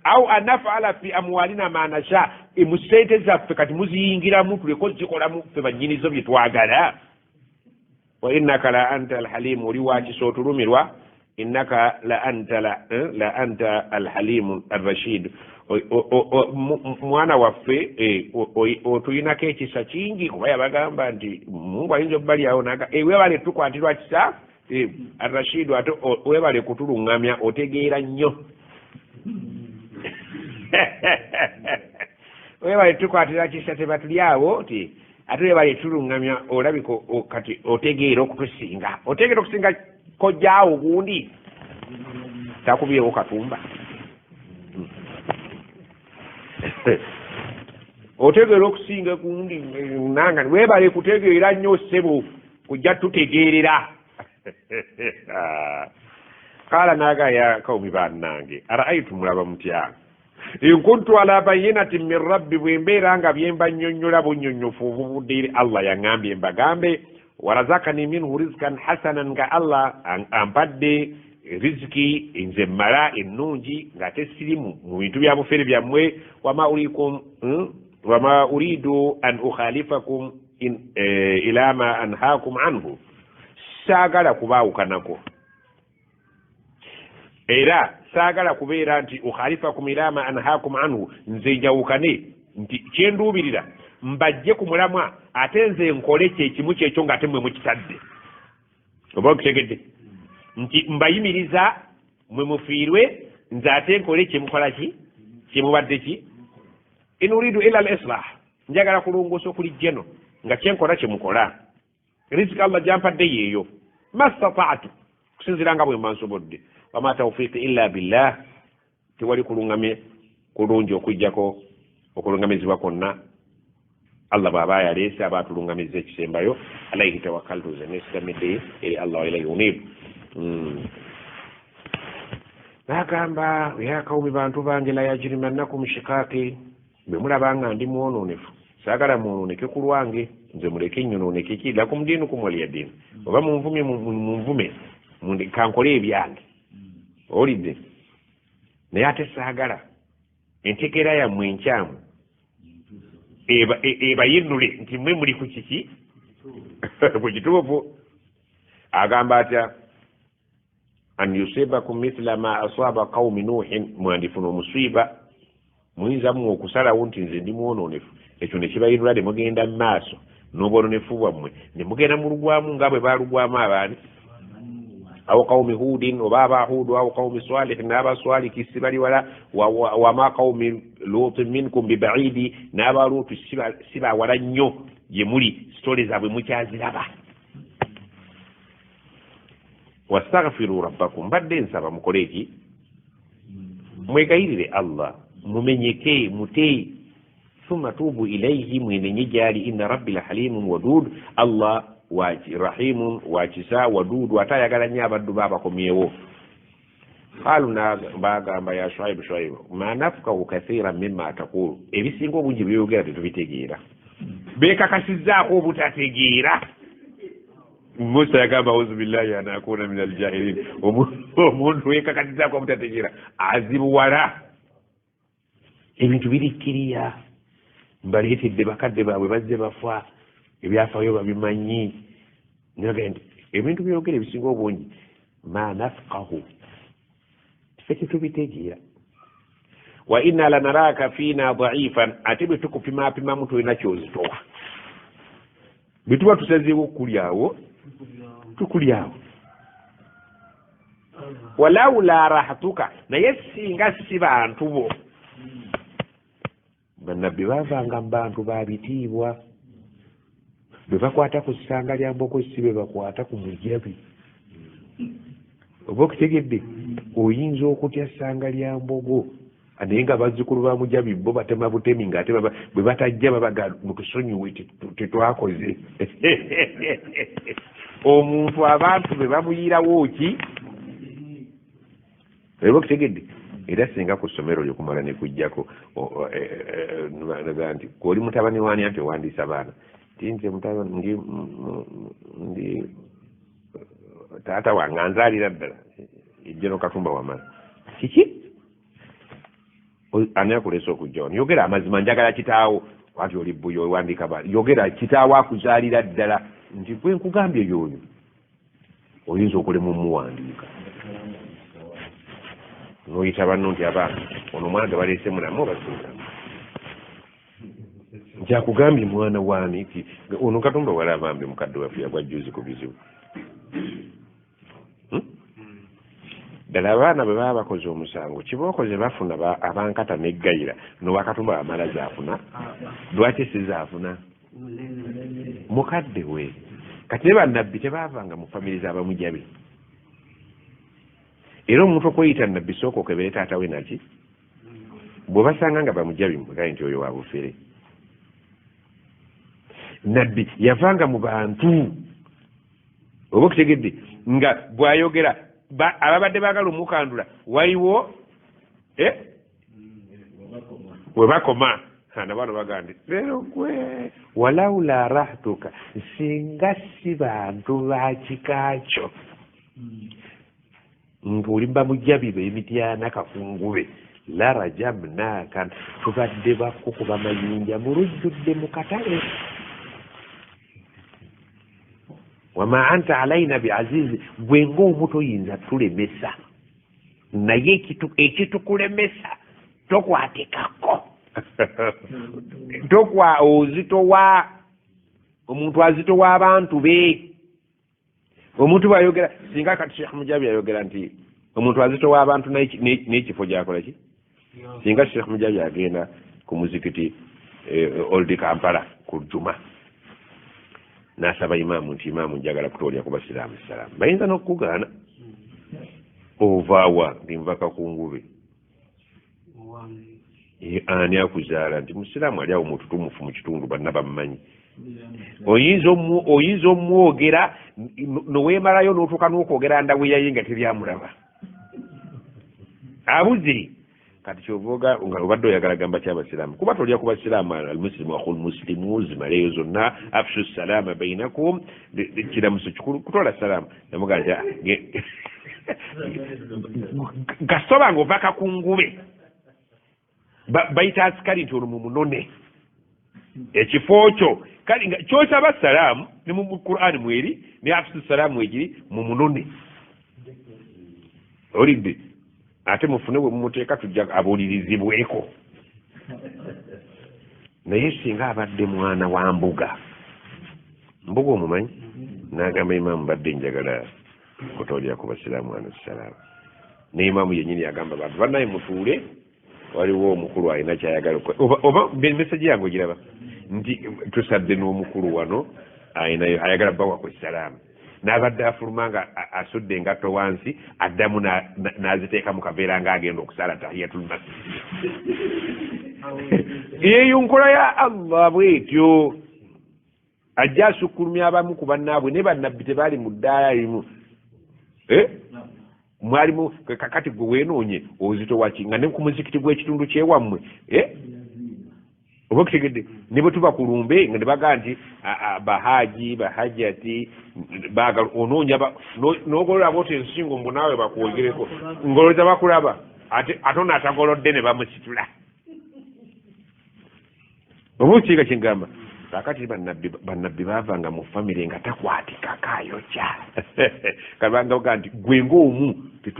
au anafala fi amwalina ma nasha mu ssente zaffe kati muziyingiramu tuleke ozikolamu ffe bannyinizo bye twagala. Wa innaka la anta alhalimu oli wakisa otulumirwa Innaka la anta la anta alhalimu arrashid, mwana waffe otuyinako ekisa kingi. Kuba yabagamba nti Mungu ayinza obbalyawo naga webale tukwatirwa kisa arrashidu, ate webale kutuluŋŋamya, otegeera nnyo. Webale tukwatira kisa tebatuli awo ti ate webale tuluŋŋamya, olabika kati otegeera okutusinga, otegeera okusinga kojjaawo gundi takubyewo Katumba. Otegeera okusinga gundi nanga webale kutegeera nnyo ssebo, kujja tutegeerera. Kala naga ya kaumi bannange, araaitu mulaba mutya in kuntu ala bayinatin min rabbi, bwe mbeera nga byemba nnyonnyola bunnyonnyofu obuvudde eri Allah yaŋŋambye mbagambe, warazakani minhu rizkan hasanan, nga Allah ampadde riziki nze mmala ennungi ng'ate sirimu mu bintu bya bufere byammwe, wama urikum wama uridu an ukhalifakum ila ma anhaakum anhu, saagala kubaawukanako era saagala kubeera nti ukhalifakum ila ma anhaakum anhu, nze njawukane nti kyenduubirira mbajje ku mulamwa ate nze nkole kyekimu kyekyo ng'ate mmwe mukitadde. Oba okitegedde nti mbayimiriza mwe mufiirwe, nze ate nkole kyemukola ki kyemubadde ki. In uridu ila al islah, njagala kulongoosa okuli jeno nga kyenkola kyemukola, riziki Allah gyampadde yeeyo, mastata'tu, kusinziira nga bwe mba nsobodde, wama tawfiqi illa billah, tewali kulungamye kulungi okujjako okulungamizibwa kwonna Allah bw'aba yaleese aba atulungamiza ekisembayo. Alaihi tawakkaltu, nze neesigamidde eri Allah, wa ilaihi unib. Bagamba ya kaumi, bantu bange, la yajrimannakum shiqaqi, bwe mulaba nga ndi mwonoonefu saagala mwonooneke ku lwange, nze muleke nnyonooneke ki, lakum diinukum waliya diinu, oba munvumye munvume kankole ebyange, owulidde. Naye ate saagala entegeera yammwe enkyamu ebayinule nti mmwe muli ku kiki ku kituufu. Agamba atya an yusibakum mithla ma asaba qaumi nuhin, mwandifuna omusiiba, muyinza mmwe okusalawo nti nze ndi mwonoonefu, ekyo ne kibayinula ne mugenda mu maaso n'obwononefu bwammwe ne mugenda mulugwamu nga bwe baalugwamu abaani, awo qaumi hudin, oba aba Hudu, awo qaumi Salih, n'aba Swaliki si bali wala, wama qaumi Lutin minkum bibaidi, n'aba Lutu si bawala nnyo gye muli, sitole zaabwe mukyaziraba. Wastaghfiru rabbakum, mbadde nsaba mukole eki, mwegayirire Allah, mumenyeke mute, thumma tubu ilaihi, mwenenye gyali, inna rabbi la halimun wadud, Allah rahimun wakisa, wadudu ate ayagala nnyo abaddu be abakomyewo. Qalu, bagamba ya Shuaibu, Shuaibu, ma nafkahu kathiran mimma taqulu, ebisinga obungi byeyogera tetubitegeera, beekakasizzaako obutategeera. Musa yagamba auzu billahi an akuna min aljahilin, omuntu weekakasizzaako obutategeera azibuwala. Ebintu biri kiriya, mbaleetedde bakadde baabwe bazze bafa, ebyafaayo babimanyi, nti ebintu byogera ebisinga obungi ma nafkahu, ffe tetubitegeera. Wa inna lanaraka fiina daifan, ate bwe tukupimapimamu tolina kyozitowa, bwe tuba tusazeewo okukulyawo tukulyawo. Walaula rahatuka, naye singa si bantu bo, bannabbi baavanga mu bantu ba bitiibwa, bwe bakwata ku ssanga lya mboko si bwe bakwata ku mujabi. Oba okitegedde, oyinza okutya ssanga lya mbogo naye nga bazzukulu ba mujabi bo batema butemi, ng'ate bwe batajja babaga mutusonyiwe tetwakoze. Omuntu abantu be bamuyirawo ki, oba okitegedde. Era singa ku ssomero lyo kumala ne kujjako nti oli mutabani waani anti owandiisa baana, ti nze mutabani ndi taata wange anzaalira ddala ejjeno Katumba wamala kiki, ani akuleese okujja wano, yogera amazima njagala kitaawo, anti oli bbuyo owandiika baana, yogera kitaawo akuzaalira ddala nti gwe nkugambye y'oyo, oyinza okulema omuwandiika. N'oyita banno nti abaana ono omwana gwe baleese mulamu oba si mulamu? Nti akugambye mwana waani nti ono Katumba wala bambi mukadde waffe yagwa jjuuzi ku bizibu. Ddala abaana bwe baba bakoze omusango kibooko ze bafuna abankata n'eggayira n'owakatumba bamala zaafuna, lwaki si zaafuna mukadde we? Kati ne bannabbi tebaavanga mu famire z'abamujabi. Era omuntu okweyita nabbi sooka okebere taata we naki bw'obasanga nga bamujabi mugaye nti oyo wa bufere. Nabbi yavanga mu bantu oba okitegedde nga bw'ayogera ababadde baagala omukandula waliwo eh? We bakoma nabano bagamba nti leero gwe walaula rahtuka singa si bantu ba kika kyo ng'oli bamujabi b'emityana kakungube larajamnaka tubadde bakukuba mayinja mu lujjudde mu katale wama anta alaina biazizi gwe ng'omu toyinza tulemesa naye ekitukulemesa tokwatikako tokwa ozitowa omuntu azitowa abantu be omuntu bwayogera singa kati Sheikh Mujabi ayogera nti omuntu azitowa abantu n'ekifo gyakola ki singa Sheikh Mujabi agenda ku muzikiti Old Kampala ku Juma n'asaba imaamu nti imaamu njagala kutoolya ku basiraamu salaamu bayinza n'okukugaana ovaawa nti nva Kakungube ani akuzaala nti musiraamu ali awo mututumufu mu kitundu banna bamumanyi oyinza omwogera noweemalayo n'otuuka n'okwogera ndawiyaye nga teryamulaba abuze kati kyovoga nga obadde oyagala gamba kyabasiraamu kuba tolya ku basiraamu almusilimu akhul musilimu zimaleyo zonna afshu salama bainakum kiramuso kikulu kutola salaamu namugaa nti kasoba nga ova kakungube bayita asikali nti ono mumunone ekifo kyo kale nga kyosaba salaamu ne mu Qur'ani mweri ne afsu salaamu egiri mumunone olidde ate mufune we mumuteeka tujja abuulirizibweko naye singa abadde mwana wa mbuga mbuga omumanyi n'agamba imaamu mbadde njagala kutoolera ku basiraamu ano salaamu ne imaamu yennyini yagamba bantu bannaye mutuule waliwo omukulu alina kyayagala oba meseji yange ogiraba nti tusadde n'omukulu wano alinayo ayagala bawa ku salaamu n'abadde afuluma nga asudde engatto wansi addamu n'aziteeka mu kaveera ng'agenda okusala tahiyatul masjid eyo nkola ya Allah bwetyo ajja asukkulumya abamu ku bannaabwe ne bannabbi tebaali mu ddaala limu eh? Mwalimu kakati gwe weenoonye ozitowa ki nga ne ku muzikiti gw'ekitundu kyewammwe eh? Oba okitegedde ne bwe tuba ku lumbe nga ne bagaa nti bahaji bahajati baagala onoonya n'ogolola bwoti ensingo mbu naawe bakwogereko ngolooza bakulaba ate ate ono atagolodde ne bamusitula oba okiga kyengamba kakati bannabbi baavanga mu famire nga takwatikako ayokya kabanga ogaa nti gwe ng'omu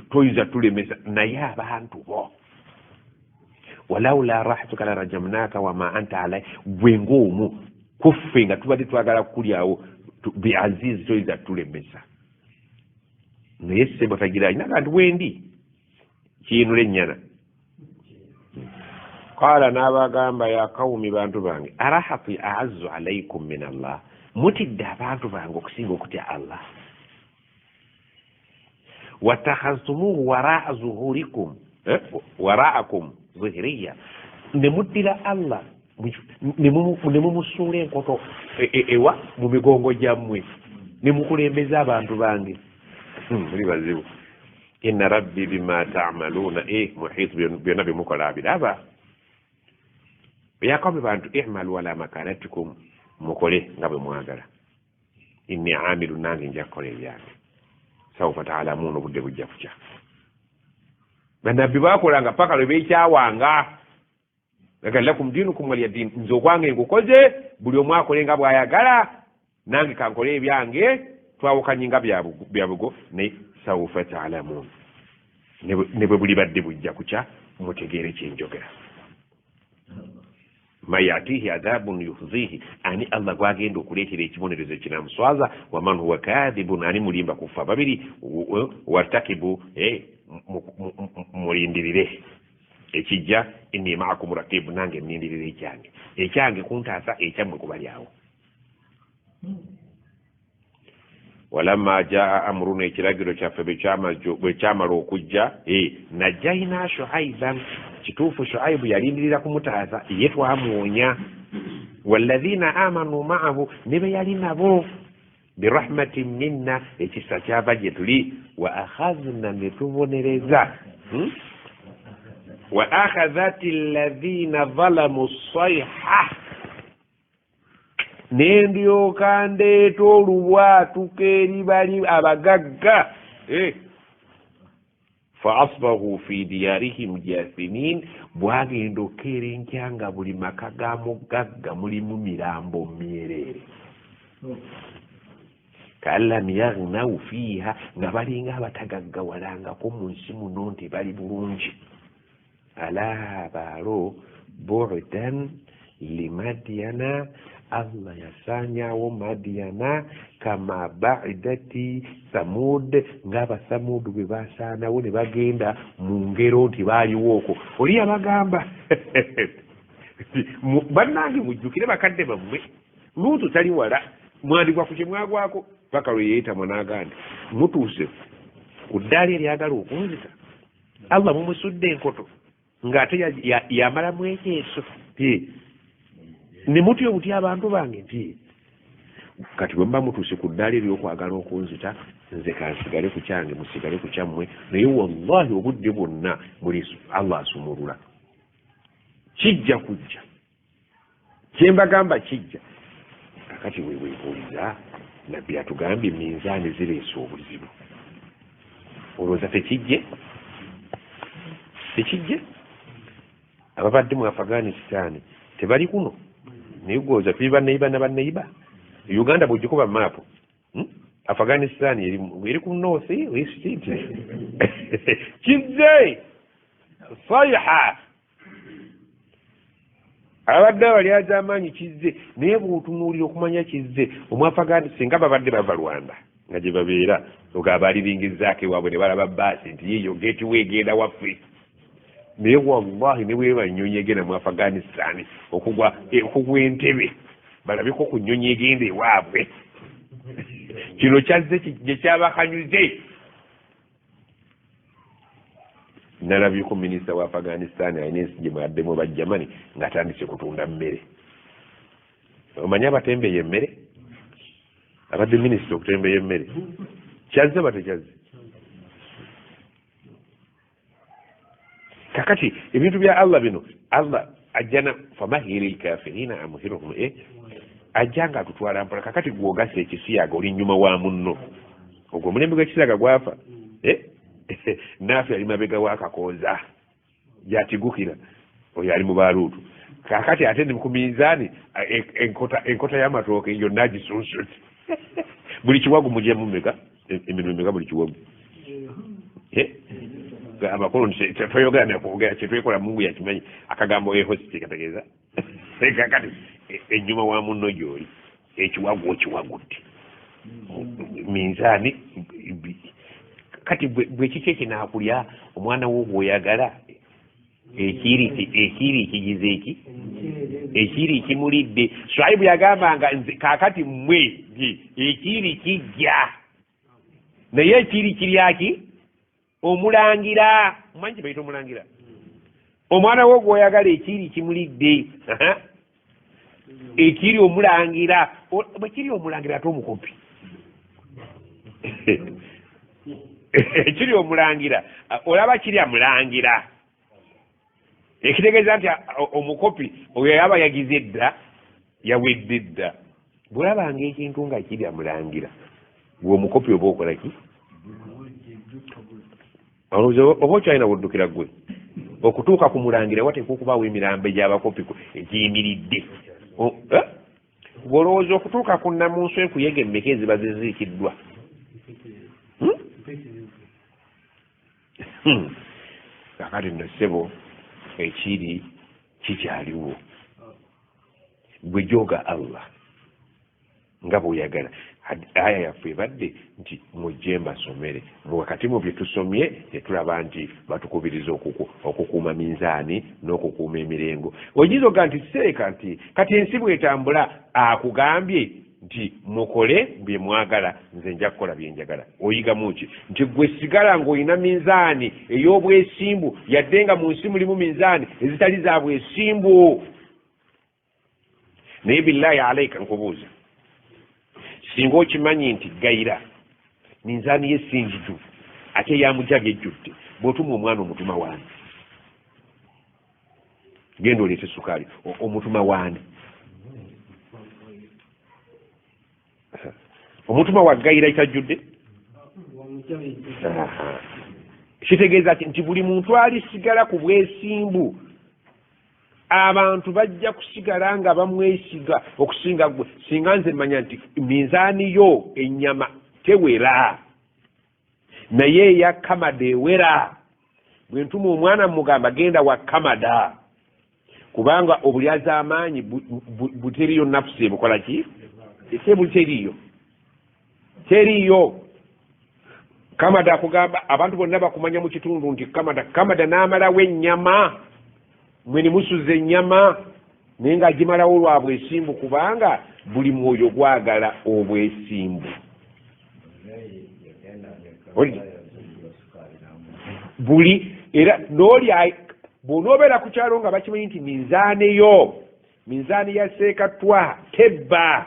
toyinza tulemesa naye abantu bo walaula rahatuka la rajamnaka wama anta alai gwe ng'omu kuffe nga tubadde twagala kukulyawo biazizi toyinza tulemesa naye sebo tagira alina kanti wendi kiyinula ennyana qaala n'abagamba ya kawumi bantu bange arahati aazzu alaikum min Allah mutidde abantu bange okusinga okutya Allah watakhaztumuhu waraa zuhurikum waraakum zuhiriya ne muddira Allah ne mumusuula enkoto ewa mu migongo gyammwe ne mukulembeza abantu bange muli bazibu inna rabbi bima ta'maluna muhit byonna byemukola abiraba yakobe bantu i'malu ala makanatikum mukole nga bwe mwagala inni amilu nange nja kukola ebyange sawfa ta'lamun obudde bujja kukya bannabbi bakolanga paka lwe beekyawanga aga lakum dinukum waliya din nze okwange nkukoze buli omu akole nga bw'ayagala nange kankole ebyange twawukanye nga byabugo naye sawfa ta'lamun. Ne bwe bulibadde bujja kukya, mutegeere kyenjogera. Mayatihi adhabun yukhzihi, ani Allah gwagenda okuleetera ekibonerezo ekinamuswaza. Waman huwa kadhibun, ani mulimba kufa babiri. Wartakibu, mulindirire ekijja. Inni ma'akum raqibu, nange nnindirire ekyange, ekyange kuntaasa, ekyammwe kubali awo. Walamma jaa amruna, ekiragiro kyaffe bwe kyamala okujja, najjayina Shuaiban, kituufu Shuaibu yalindirira kumutaasa, ye twamuwonya. Walladhina amanu ma'ahu, ne be yali nabo, birahmatin minna, ekisa kyava gye tuli. Wa akhadhna, ne tubonereza. Wa akhadhat alladhina zalamu sayha, nendyoka ndeeta olubwatuka eri bali abagagga. Fa asbahu fi diyarihim jathinin, bwagenda okkeera enkya nga buli maka ga mugagga mulimu mirambo myereere. Kaan yaghnau fiiha, nga balinga abatagaggawalangako mu nsi muno nti bali bulungi. Ala baalo bu'dan limadyana, Allah yasaanyaawo Madyana kama ba'idati Thamud, ng'Abathamudu bwe basaanawo ne bagenda mu ngero nti baaliwo okwo. Oli yabagamba bannange mujjukire bakadde bammwe, Luutu tali wala, mwandigwa ku kye mwagwako. Paka lwe yeetamwa n'agamba nti mutuuse ku ddaala eryagala okunzita, Allah mumusudde enkoto ng'ate yamalamu ekyeso ne mutya obutya abantu bange nti kati bwe muba mutuuse ku ddaala ery'okwagala okunzita, nze kansigale ku kyange, musigale ku kyammwe, naye wallahi obudde bwonna muli Allah asumulula. Kijja kujja, kyembagamba kijja. Kakati weweebuuliza, Nabbi atugambye minzaani zireese obuzibu, olowooza tekijje? Tekijje? Ababadde mu Afghanistan tebali kuno, naye gwoza tuli banneiba na banneiba. Uganda bw'ogikuba maapu, Afghanistan eri ku north east. Kizze sayha, abadde abalyaza amaanyi kizze. Naye bw'otunuulira okumanya kizze, Omwafagani singa babadde bava Rwanda nga gye babeera, ogaba baliringizaako ewaabwe ne balaba baasi nti yiyo geetiwo egenda waffe. Naye wallahi ne bweba nnyonyi egenda mu Afghanistan okugwa entebe balabeko ku nnyonyi egenda ewaabwe. Kino kyazze gye kyabakanyuze. Nalabyeko minisita wa Afghanistan alina ensi gye mwaddemu ba Germany ng'atandise kutunda mmere. Omanyi abatembeeya emmere? Abadde minisita okutembeeya emmere. Kyazze ba tekyazze? Kakati ebintu bya Allah bino, Allah ajjana famahiri lkafirina amhiruhum, ajja nga atutwala mpola. Kakati gw'ogasa ekisiyaga oli nnyuma wa munno, ogwo omulembe gw'ekisiyaga gwafa. Naafe ali mabega wa Kakooza gyatigukira, oyo ali mu Baluutu. Kakati ate ku minzaani enkota y'amatooke yonna agisunsudde. Buli kiwagu mujemu meka eminwe meka buli kiwagu? Abakulu toyogera nakwogera kyetwekola, Mungu yakimanyi. Akagambo ehosi kategeeza. Kakati ennyuma wa munno gy'oli, ekiwagu okiwagudde minzaani. Kati bwe kiki ekinaakulya omwana wo gw'oyagala? Ekiri kigize eki ekiri kimulidde. Swaibu yagambanga nze kaakati mmwe ekiri kijja, naye ekiri kiryaki omulangira. Omanyi kye bayita omulangira? Omwana wo gw'oyagala ekiri kimulidde, ekiri omulangira. Bwe kiri omulangira ate omukopi ekiri omulangira, olaba kirya mulangira, ekitegeeza nti omukopi oyo yaba yagize dda, yawedde dda. Bw'olabanga ekintu nga kirya mulangira, gwe omukopi oba okola ki? Oba okyalina buddukira gwe okutuuka ku mulangira, wateekwa okubaawo emirambo egy'abakopi egiyimiridde. Bw'olowooza okutuuka ku nnamunsu enkuyege emmeka eziba ziziikiddwa? Kakati nno ssebo ekiri kikyaliwo, gwe jooga Allah nga bw'oyagala. Aya yaffe ebadde nti mujje mbasomere. Wakati mu bye tusomye tetulaba nti batukubiriza okukuuma minzaani n'okukuuma emirengo. Oyinza oga nti seeka nti kati ensi bw'etambula akugambye nti mukole bye mwagala, nze nja kukola bye njagala. Oyigamu ki? Nti gwe sigala ng'olina minzaani ey'obwesimbu, yadde nga mu nsi mulimu minzaani ezitali za bwesimbu. Naye billahi alaika nkubuuza, singa okimanyi nti gayira minzaani ye si nzijuvu ate eyamujabi ejjudde, bw'otuma omwana omutuma waani? Genda oleete sukaali, omutuma waani? Omutuma wa gayira itajjudde? Kitegeeza nti buli muntu alisigala ku bwesimbu, abantu bajja kusigala nga bamwesiga okusinga gwe. Singa nze mmanya nti minzaani yo ennyama tewera, naye eya Kamada ewera, bwe ntuma omwana mugamba genda wa Kamada, kubanga obulyazaamaanyi buteriyo nafusi ebukola ki? Tebuli teriiyo, teriiyo. Kamada akugamba abantu bonna bakumanya mu kitundu nti Kamada, Kamada n'amalawo ennyama, mwe ne musuza ennyama, naye ng'agimalawo lwa bwesimbu, kubanga buli mwoyo gwagala obwesimbu. Buli era n'oli bw'onoobeera ku kyalo nga bakimanyi nti minzaani yo, minzaani ya Seekatwa tebba,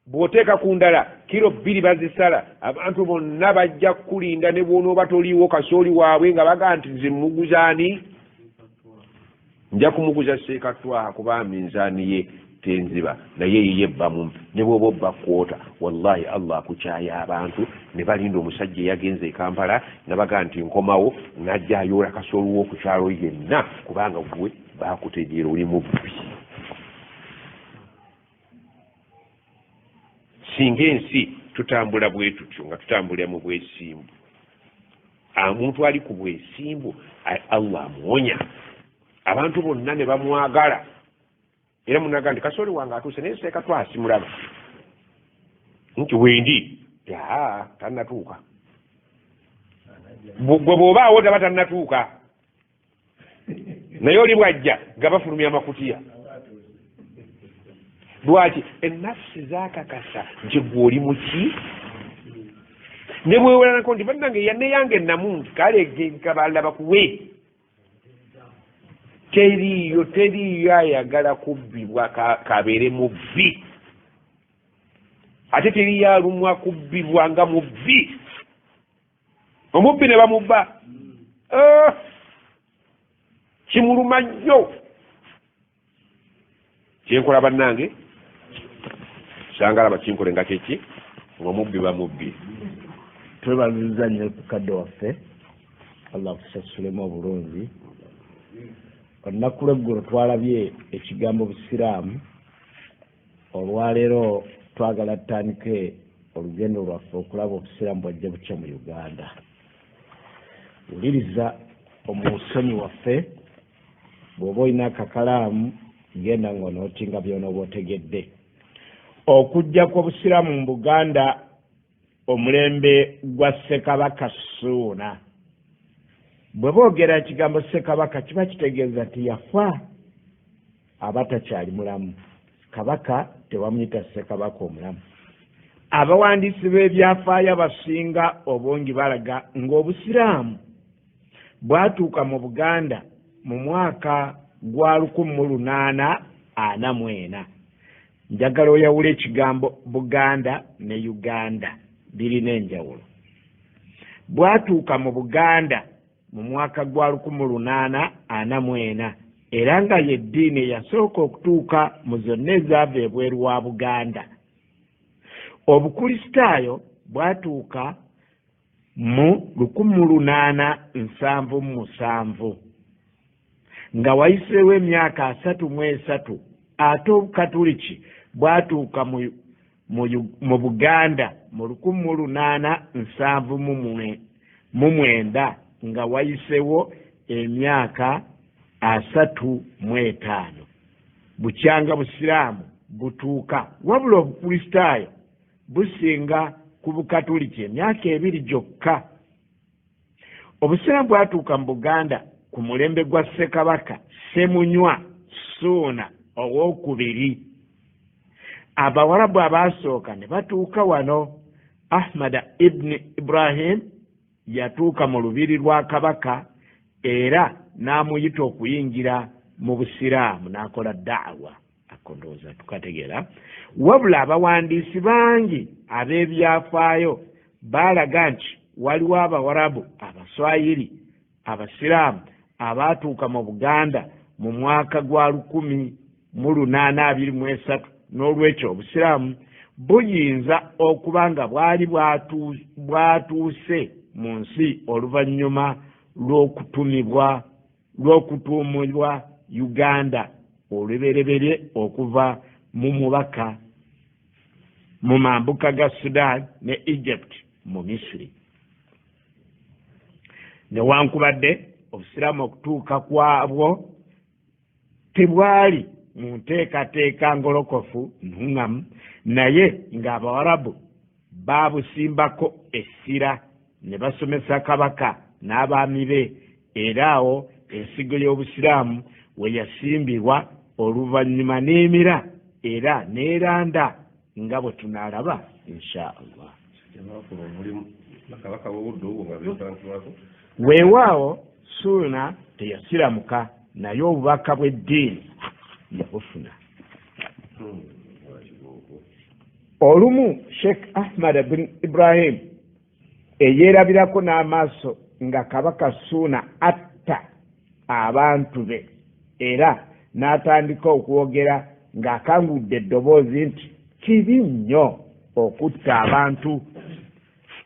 bw'oteeka ku ndala kiro 2 bazisala, abantu bonna bajja kukulinda ne bw'onooba toliiwo kasooli waabwe nga baga nti nze mmuguzaani, nja kumuguza Seekatwa kuba minzaani ye tenziba, naye yiye ebba mumpi. Ne bw'oba obba kwota, wallahi Allah akukyaya abantu ne balinda omusajja eyagenze e Kampala nabaga nti nkomawo, n'ajja ayoola kasooli w'oku kyalo yenna, kubanga gwe baakutegeera oli mubbi. Singa ensi tutambula bwe tutyo nga tutambulira mu bwesimbu, omuntu ali ku bwesimbu Allah amuwonya, abantu bonna ne bamwagala. Era munaga nti kasooli wange atuuse, naye Seekatwa simulaba nti wendi tannatuuka. Gwe bw'obaawo taba tannatuuka, naye oli bw'ajja nga bafulumya amakutiya. Lwaki? Ennafsi zaakakasa nti gwe oli muki, ne bweweranako nti bannange yanneyange ennamu nti kale gabalala bakuwe. Teriiyo, teriiyo ayagala kubbibwa kabeere mubbi, ate teriiyo alumwa kubbibwa nga mubbi. Omubbi ne bamubba kimuluma nnyo. Kyenkola bannange sangala bakinkole nga kyeki ng'omubbi bamubbi. Twebaziza nnyo mukadde waffe, Allah akusasulemu obulungi. Olunaku lw'eggulo twalabye ekigambo Busiraamu, olwaleero twagala tutandike olugendo lwaffe okulaba Obusiraamu bwajja butya mu Uganda. Wuliriza omusomi waffe, bw'oba olina akakalaamu genda ng'onootinga by'onooba otegedde. Okujja kw'Obusiraamu mu Buganda omulembe gwa Ssekabaka Ssuuna. Bwe boogera ekigambo Ssekabaka kiba kitegeeza nti yafa aba takyali mulamu. Kabaka tebamuyita Ssekabaka omulamu. Abawandiisi b'ebyafaayo abasinga obungi balaga ng'Obusiraamu bwatuuka mu Buganda mu mwaka gwa 1844. Njagala oyawule ekigambo Buganda ne Uganda, birina enjawulo. Bwatuuka mu Buganda mu mwaka gwa 1844, era nga y'eddiini eyasooka okutuuka mu zonna ezaava ebweru wa Buganda. Obukulisitaayo bwatuuka mu 1877, nga wayiseewo emyaka 33. Ate Obukatuliki bwatuuka mu Buganda mu 1879. nga wayisewo emyaka 35 bukyanga busiraamu butuuka. Wabula obukristaayo businga ku bukatuliki emyaka 2 gyokka. Obusiraamu bwatuuka mu Buganda ku mulembe gwa Ssekabaka Ssemunywa Ssuuna owokubiri. Abawarabu abaasooka ne batuuka wano. Ahmada ibn Ibrahim yatuuka mu lubiri lwa Kabaka era n'amuyita okuyingira mu busiraamu n'akola da'awa. Ako ndowooza tukategeera. Wabula abawandiisi bangi ab'ebyafaayo baalaga nti waliwo Abawarabu Abaswayiri Abasiraamu abaatuuka mu Buganda mu mwaka gwa 1823. N'olwekyo obusiraamu buyinza okuba nga bwali bwatuuse mu nsi oluvannyuma lw'okutuumibwa Uganda olubereberye okuva mu mubaka mu mambuka ga Sudan ne Egypt mu Misiri. Newankubadde obusiraamu okutuuka kwabwo tebwali mu nteekateeka ngolokofu nnuŋŋamu, naye ng'Abawarabu baabusimbako essira ne basomesa Kabaka n'abaami be, era awo ensigo y'obusiraamu we yasimbibwa oluvannyuma n'emira era n'eranda nga bwe tunaalaba insha Allah. Weewaawo Ssuuna teyasiramuka, naye obubaka bw'eddiini yabufuna. Olumu Sheikh Ahmad bin Ibrahim eyeerabirako n'amaaso nga Kabaka Ssuuna atta abantu be, era n'atandika okwogera ng'akangudde eddoboozi nti kibi nnyo okutta abantu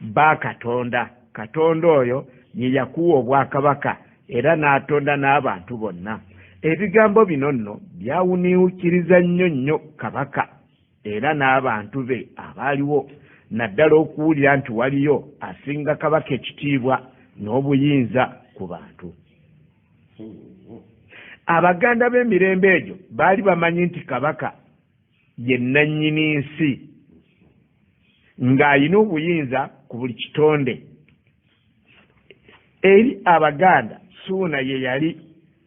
ba Katonda. Katonda oyo ye yakuwa obwakabaka era n'atonda n'abantu bonna. Ebigambo bino nno byawuniikiriza nnyo nnyo Kabaka era n'abantu be abaaliwo, naddala okuwulira nti waliyo asinga Kabaka ekitiibwa n'obuyinza ku bantu. Abaganda b'emirembe egyo baali bamanyi nti Kabaka ye nnannyini nsi, ng'alina obuyinza ku buli kitonde. Eri Abaganda Ssuuna ye yali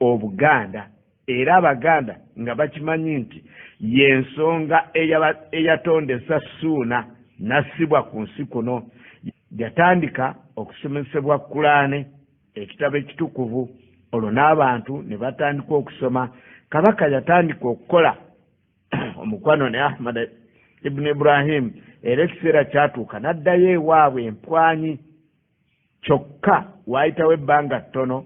Obuganda, era Abaganda nga bakimanyi nti y'ensonga eyatondesa Ssuuna n'assibwa ku nsi kuno. Yatandika okusomesebwa Kulaane, ekitabo ekitukuvu, olwo n'abantu ne batandika okusoma. Kabaka yatandika okukola omukwano ne Ahmad ibn Ibrahim, era ekiseera kyatuuka n'addayo ewaabwe Empwanyi. Kyokka waayitawo ebbanga ttono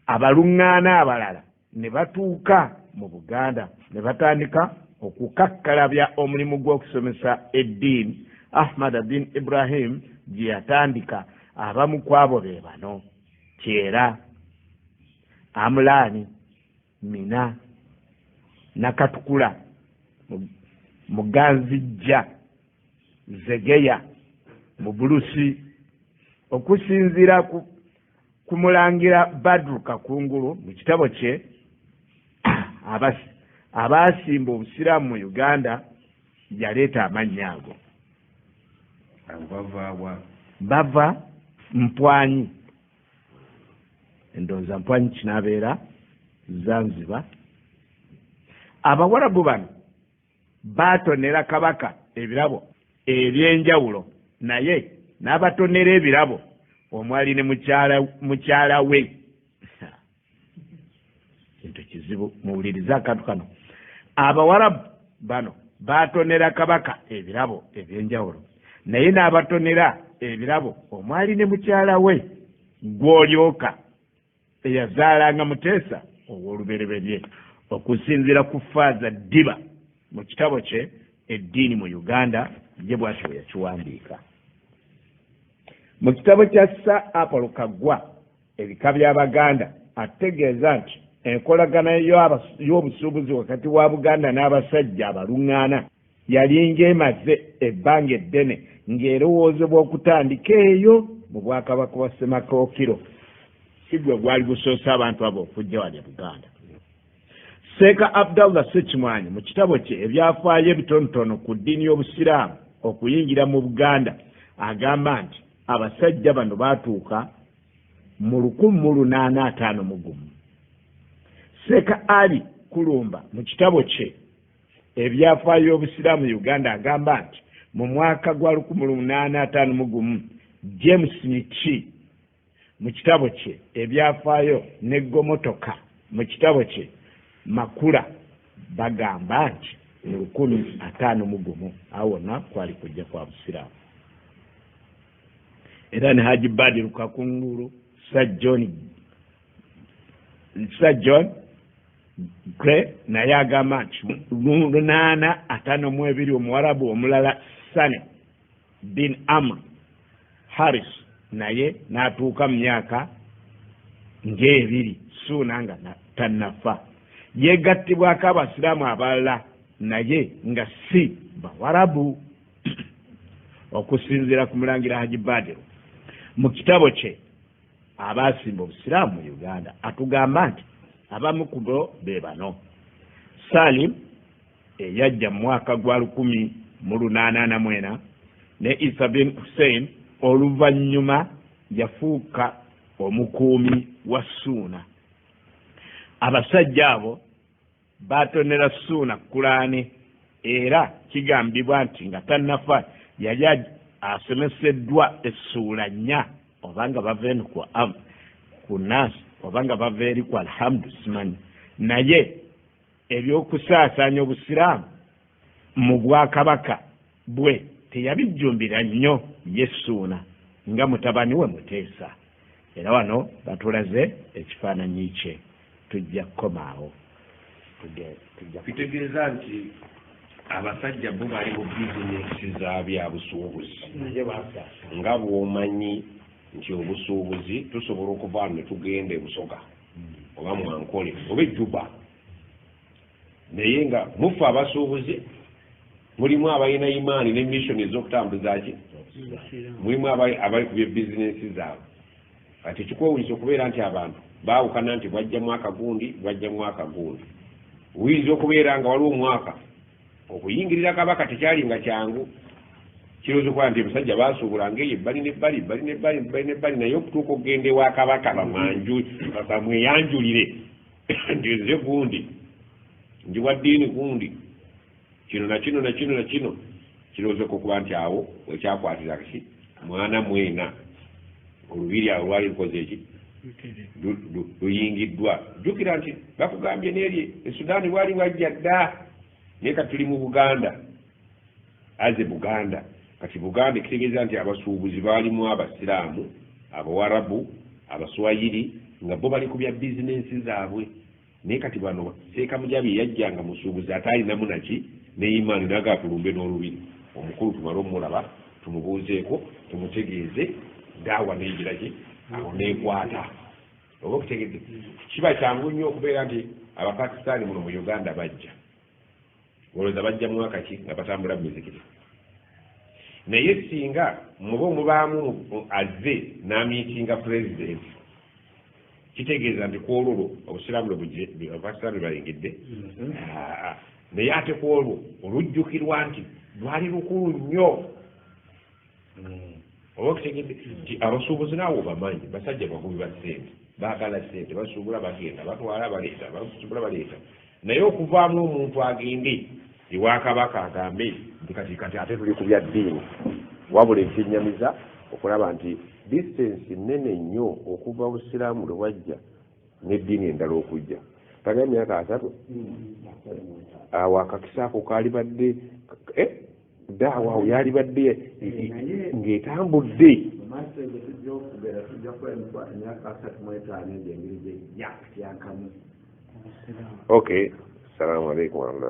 abaluŋŋaana abalala ne batuuka mu Buganda ne batandika okukakkalabya omulimu gw'okusomesa eddiini Ahmad bin Ibrahim gye yatandika. Abamu ku abo be bano: Kyera, Amulaani, Mina, Nakatukula, Muganzijja, Zegeya, Mubulusi. Okusinziira ku Mulangira Badru Kakungulu mu kitabo kye abaasimba obusiraamu mu Uganda, yaleeta amannya ago. Bava Mpwanyi, endowooza Mpwanyi kinaabeera Zanzibar. Abawarabu bano baatonera Kabaka ebirabo eby'enjawulo, naye n'abatonera ebirabo omwali ne mukyala we. Kintu kizibu, muwulirize akantu kano. Abawarabu bano baatonera Kabaka ebirabo eby'enjawulo, naye n'abatonera ebirabo omwali ne mukyala we Gwolyoka eyazaalanga Muteesa ow'olubereberye. Okusinziira ku Faaza Ddiba mu kitabo kye Eddiini mu Uganda, ye bw'atyo bwe yakiwandiika. Mu kitabo kya Sir Apollo Kaggwa Ebika by'Abaganda, ategeeza nti enkolagana y'obusuubuzi wakati wa Buganda n'abasajja abaluŋŋaana yalinga emaze ebbanga eddene ng'erowoozebwa okutandika eyo mu bwakabaka bwa Ssemakookiro. Si gwe gwali gusoose abantu abo okujja wali e Buganda. Seeka Abdallah Ssekimwanyi mu kitabo kye ebyafaayo ebitonotono ku ddiini y'Obusiraamu okuyingira mu Buganda agamba nti abasajja bano baatuuka mu 1851. Seeka Ali Kulumba mu kitabo kye ebyafaayo Obusiraamu Uganda agamba nti mu mwaka gwa 1851 James Michi mu kitabo kye ebyafaayo ne Gomotoka mu kitabo kye Makula bagamba nti mu 1051 awo wonna kwali kujja kwa Busiraamu. Era ne Haji Badiru Kakungulu, Sir John Gray naye agamba nti 852 Omuwarabu omulala Sane bin Amr Harris naye n'atuuka mu myaka ng'ebiri Ssuuna nga tannafa. Yeegattibwako Abasiraamu abalala naye nga si Bawarabu okusinziira ku Mulangira Haji Badiru mu kitabo kye abaasimba Obusiraamu mu Uganda atugamba nti abamu ku bo be bano: Salim eyajja mu mwaka gwa 1844 ne Isa bin Hussein oluvannyuma yafuuka omukuumi wa Ssuuna. Abasajja abo baatonera Ssuuna Kulaani era kigambibwa nti nga tannafa yali asomeseddwa essuula 4 obanga bava eno ku Naasi obanga bava eri ku Alhamdu simanyi. Naye ebyokusaasaanya Obusiraamu mu bwakabaka bwe teyabijjumbira nnyo ye Ssuuna nga mutabani we Muteesa. Era wano batulaze ekifaananyi kye. Tujja kukomaawo. Kitegeeza nti abasajja bo bali mu bizinesi za byabusuubuzi, nga bw'omanyi nti obusuubuzi tusobola okuva wano ne tugenda e Busoga oba Mwankole oba e Juba, naye nga mufe abasuubuzi mulimu abalina imaani ne mission ez'okutambuza ki, mulimu abali ku byebizinesi zaabwe. Kati kikwewuunyisa okubeera nti abantu baawukana nti bwajja mwaka gundi bwajja mwaka gundi. Oyinza okubeera nga waliwo omwaka okuyingirira kabaka tekyali nga kyangu. Kirowooza okuba nti abasajja baasuubulanga eyo ebbali n'ebbali ebbali n'ebbali ebbali n'ebbali, naye okutuuka okugenda ewa kabaka bamweyanjulire nti nze gundi ndi wa ddiini gundi kino na kino na kino na kino. Kirowooza okuba nti awo wekyakwatira ki mwana mwena olubiri awo lwali lukoze eki luyingiddwa. Jjukira nti bakugambye n'eri e Sudaani lwali lwajja dda, naye kati tuli mu Buganda aze Buganda. Kati Buganda ekitegeeza nti abasuubuzi baalimu Abasiraamu, Abawarabu, Abaswayiri nga bo bali ku bya bizinensi zaabwe. Naye kati bano Seeka Mujabi yajjanga musuubuzi ate alinamu naki ne imaani naga atulumbe n'olubiri omukulu tumale omulaba tumubuuzeeko tumutegeeze daawa neegira ki awo neekwata. Oba okutegedde kiba kyangu nnyo okubeera nti Abapakistaani muno mu Uganda bajja olowooza bajja mwaka ki nga batambula mu mizikiti, naye singa muba omubaamu azze n'amiitinga pulezidenti kitegeeza nti ku olwo Obusiraamu Abapakisitaani bayingidde, naye ate ku olwo olujjukirwa nti lwali lukulu nnyo. Oba okutegedde nti abasuubuzi naawe obamanyi basajja bagubi ba ssente, baagala ssente, basuubula bagenda batwala baleeta basuubula baleeta, naye okuvaamu omuntu agende ewa kabaka agambe nti kati kati ate tuli ku bya ddiini. Wabula ekinnyamiza okulaba nti distance nnene nnyo okuva Obusiraamu lwe bwajja n'eddiini endala okujja taga emyaka 30 awo akakisa ako kaalibadde daawa awo yalibadde ng'etambudde. Okay, assalamu alaikum warahmatullahi.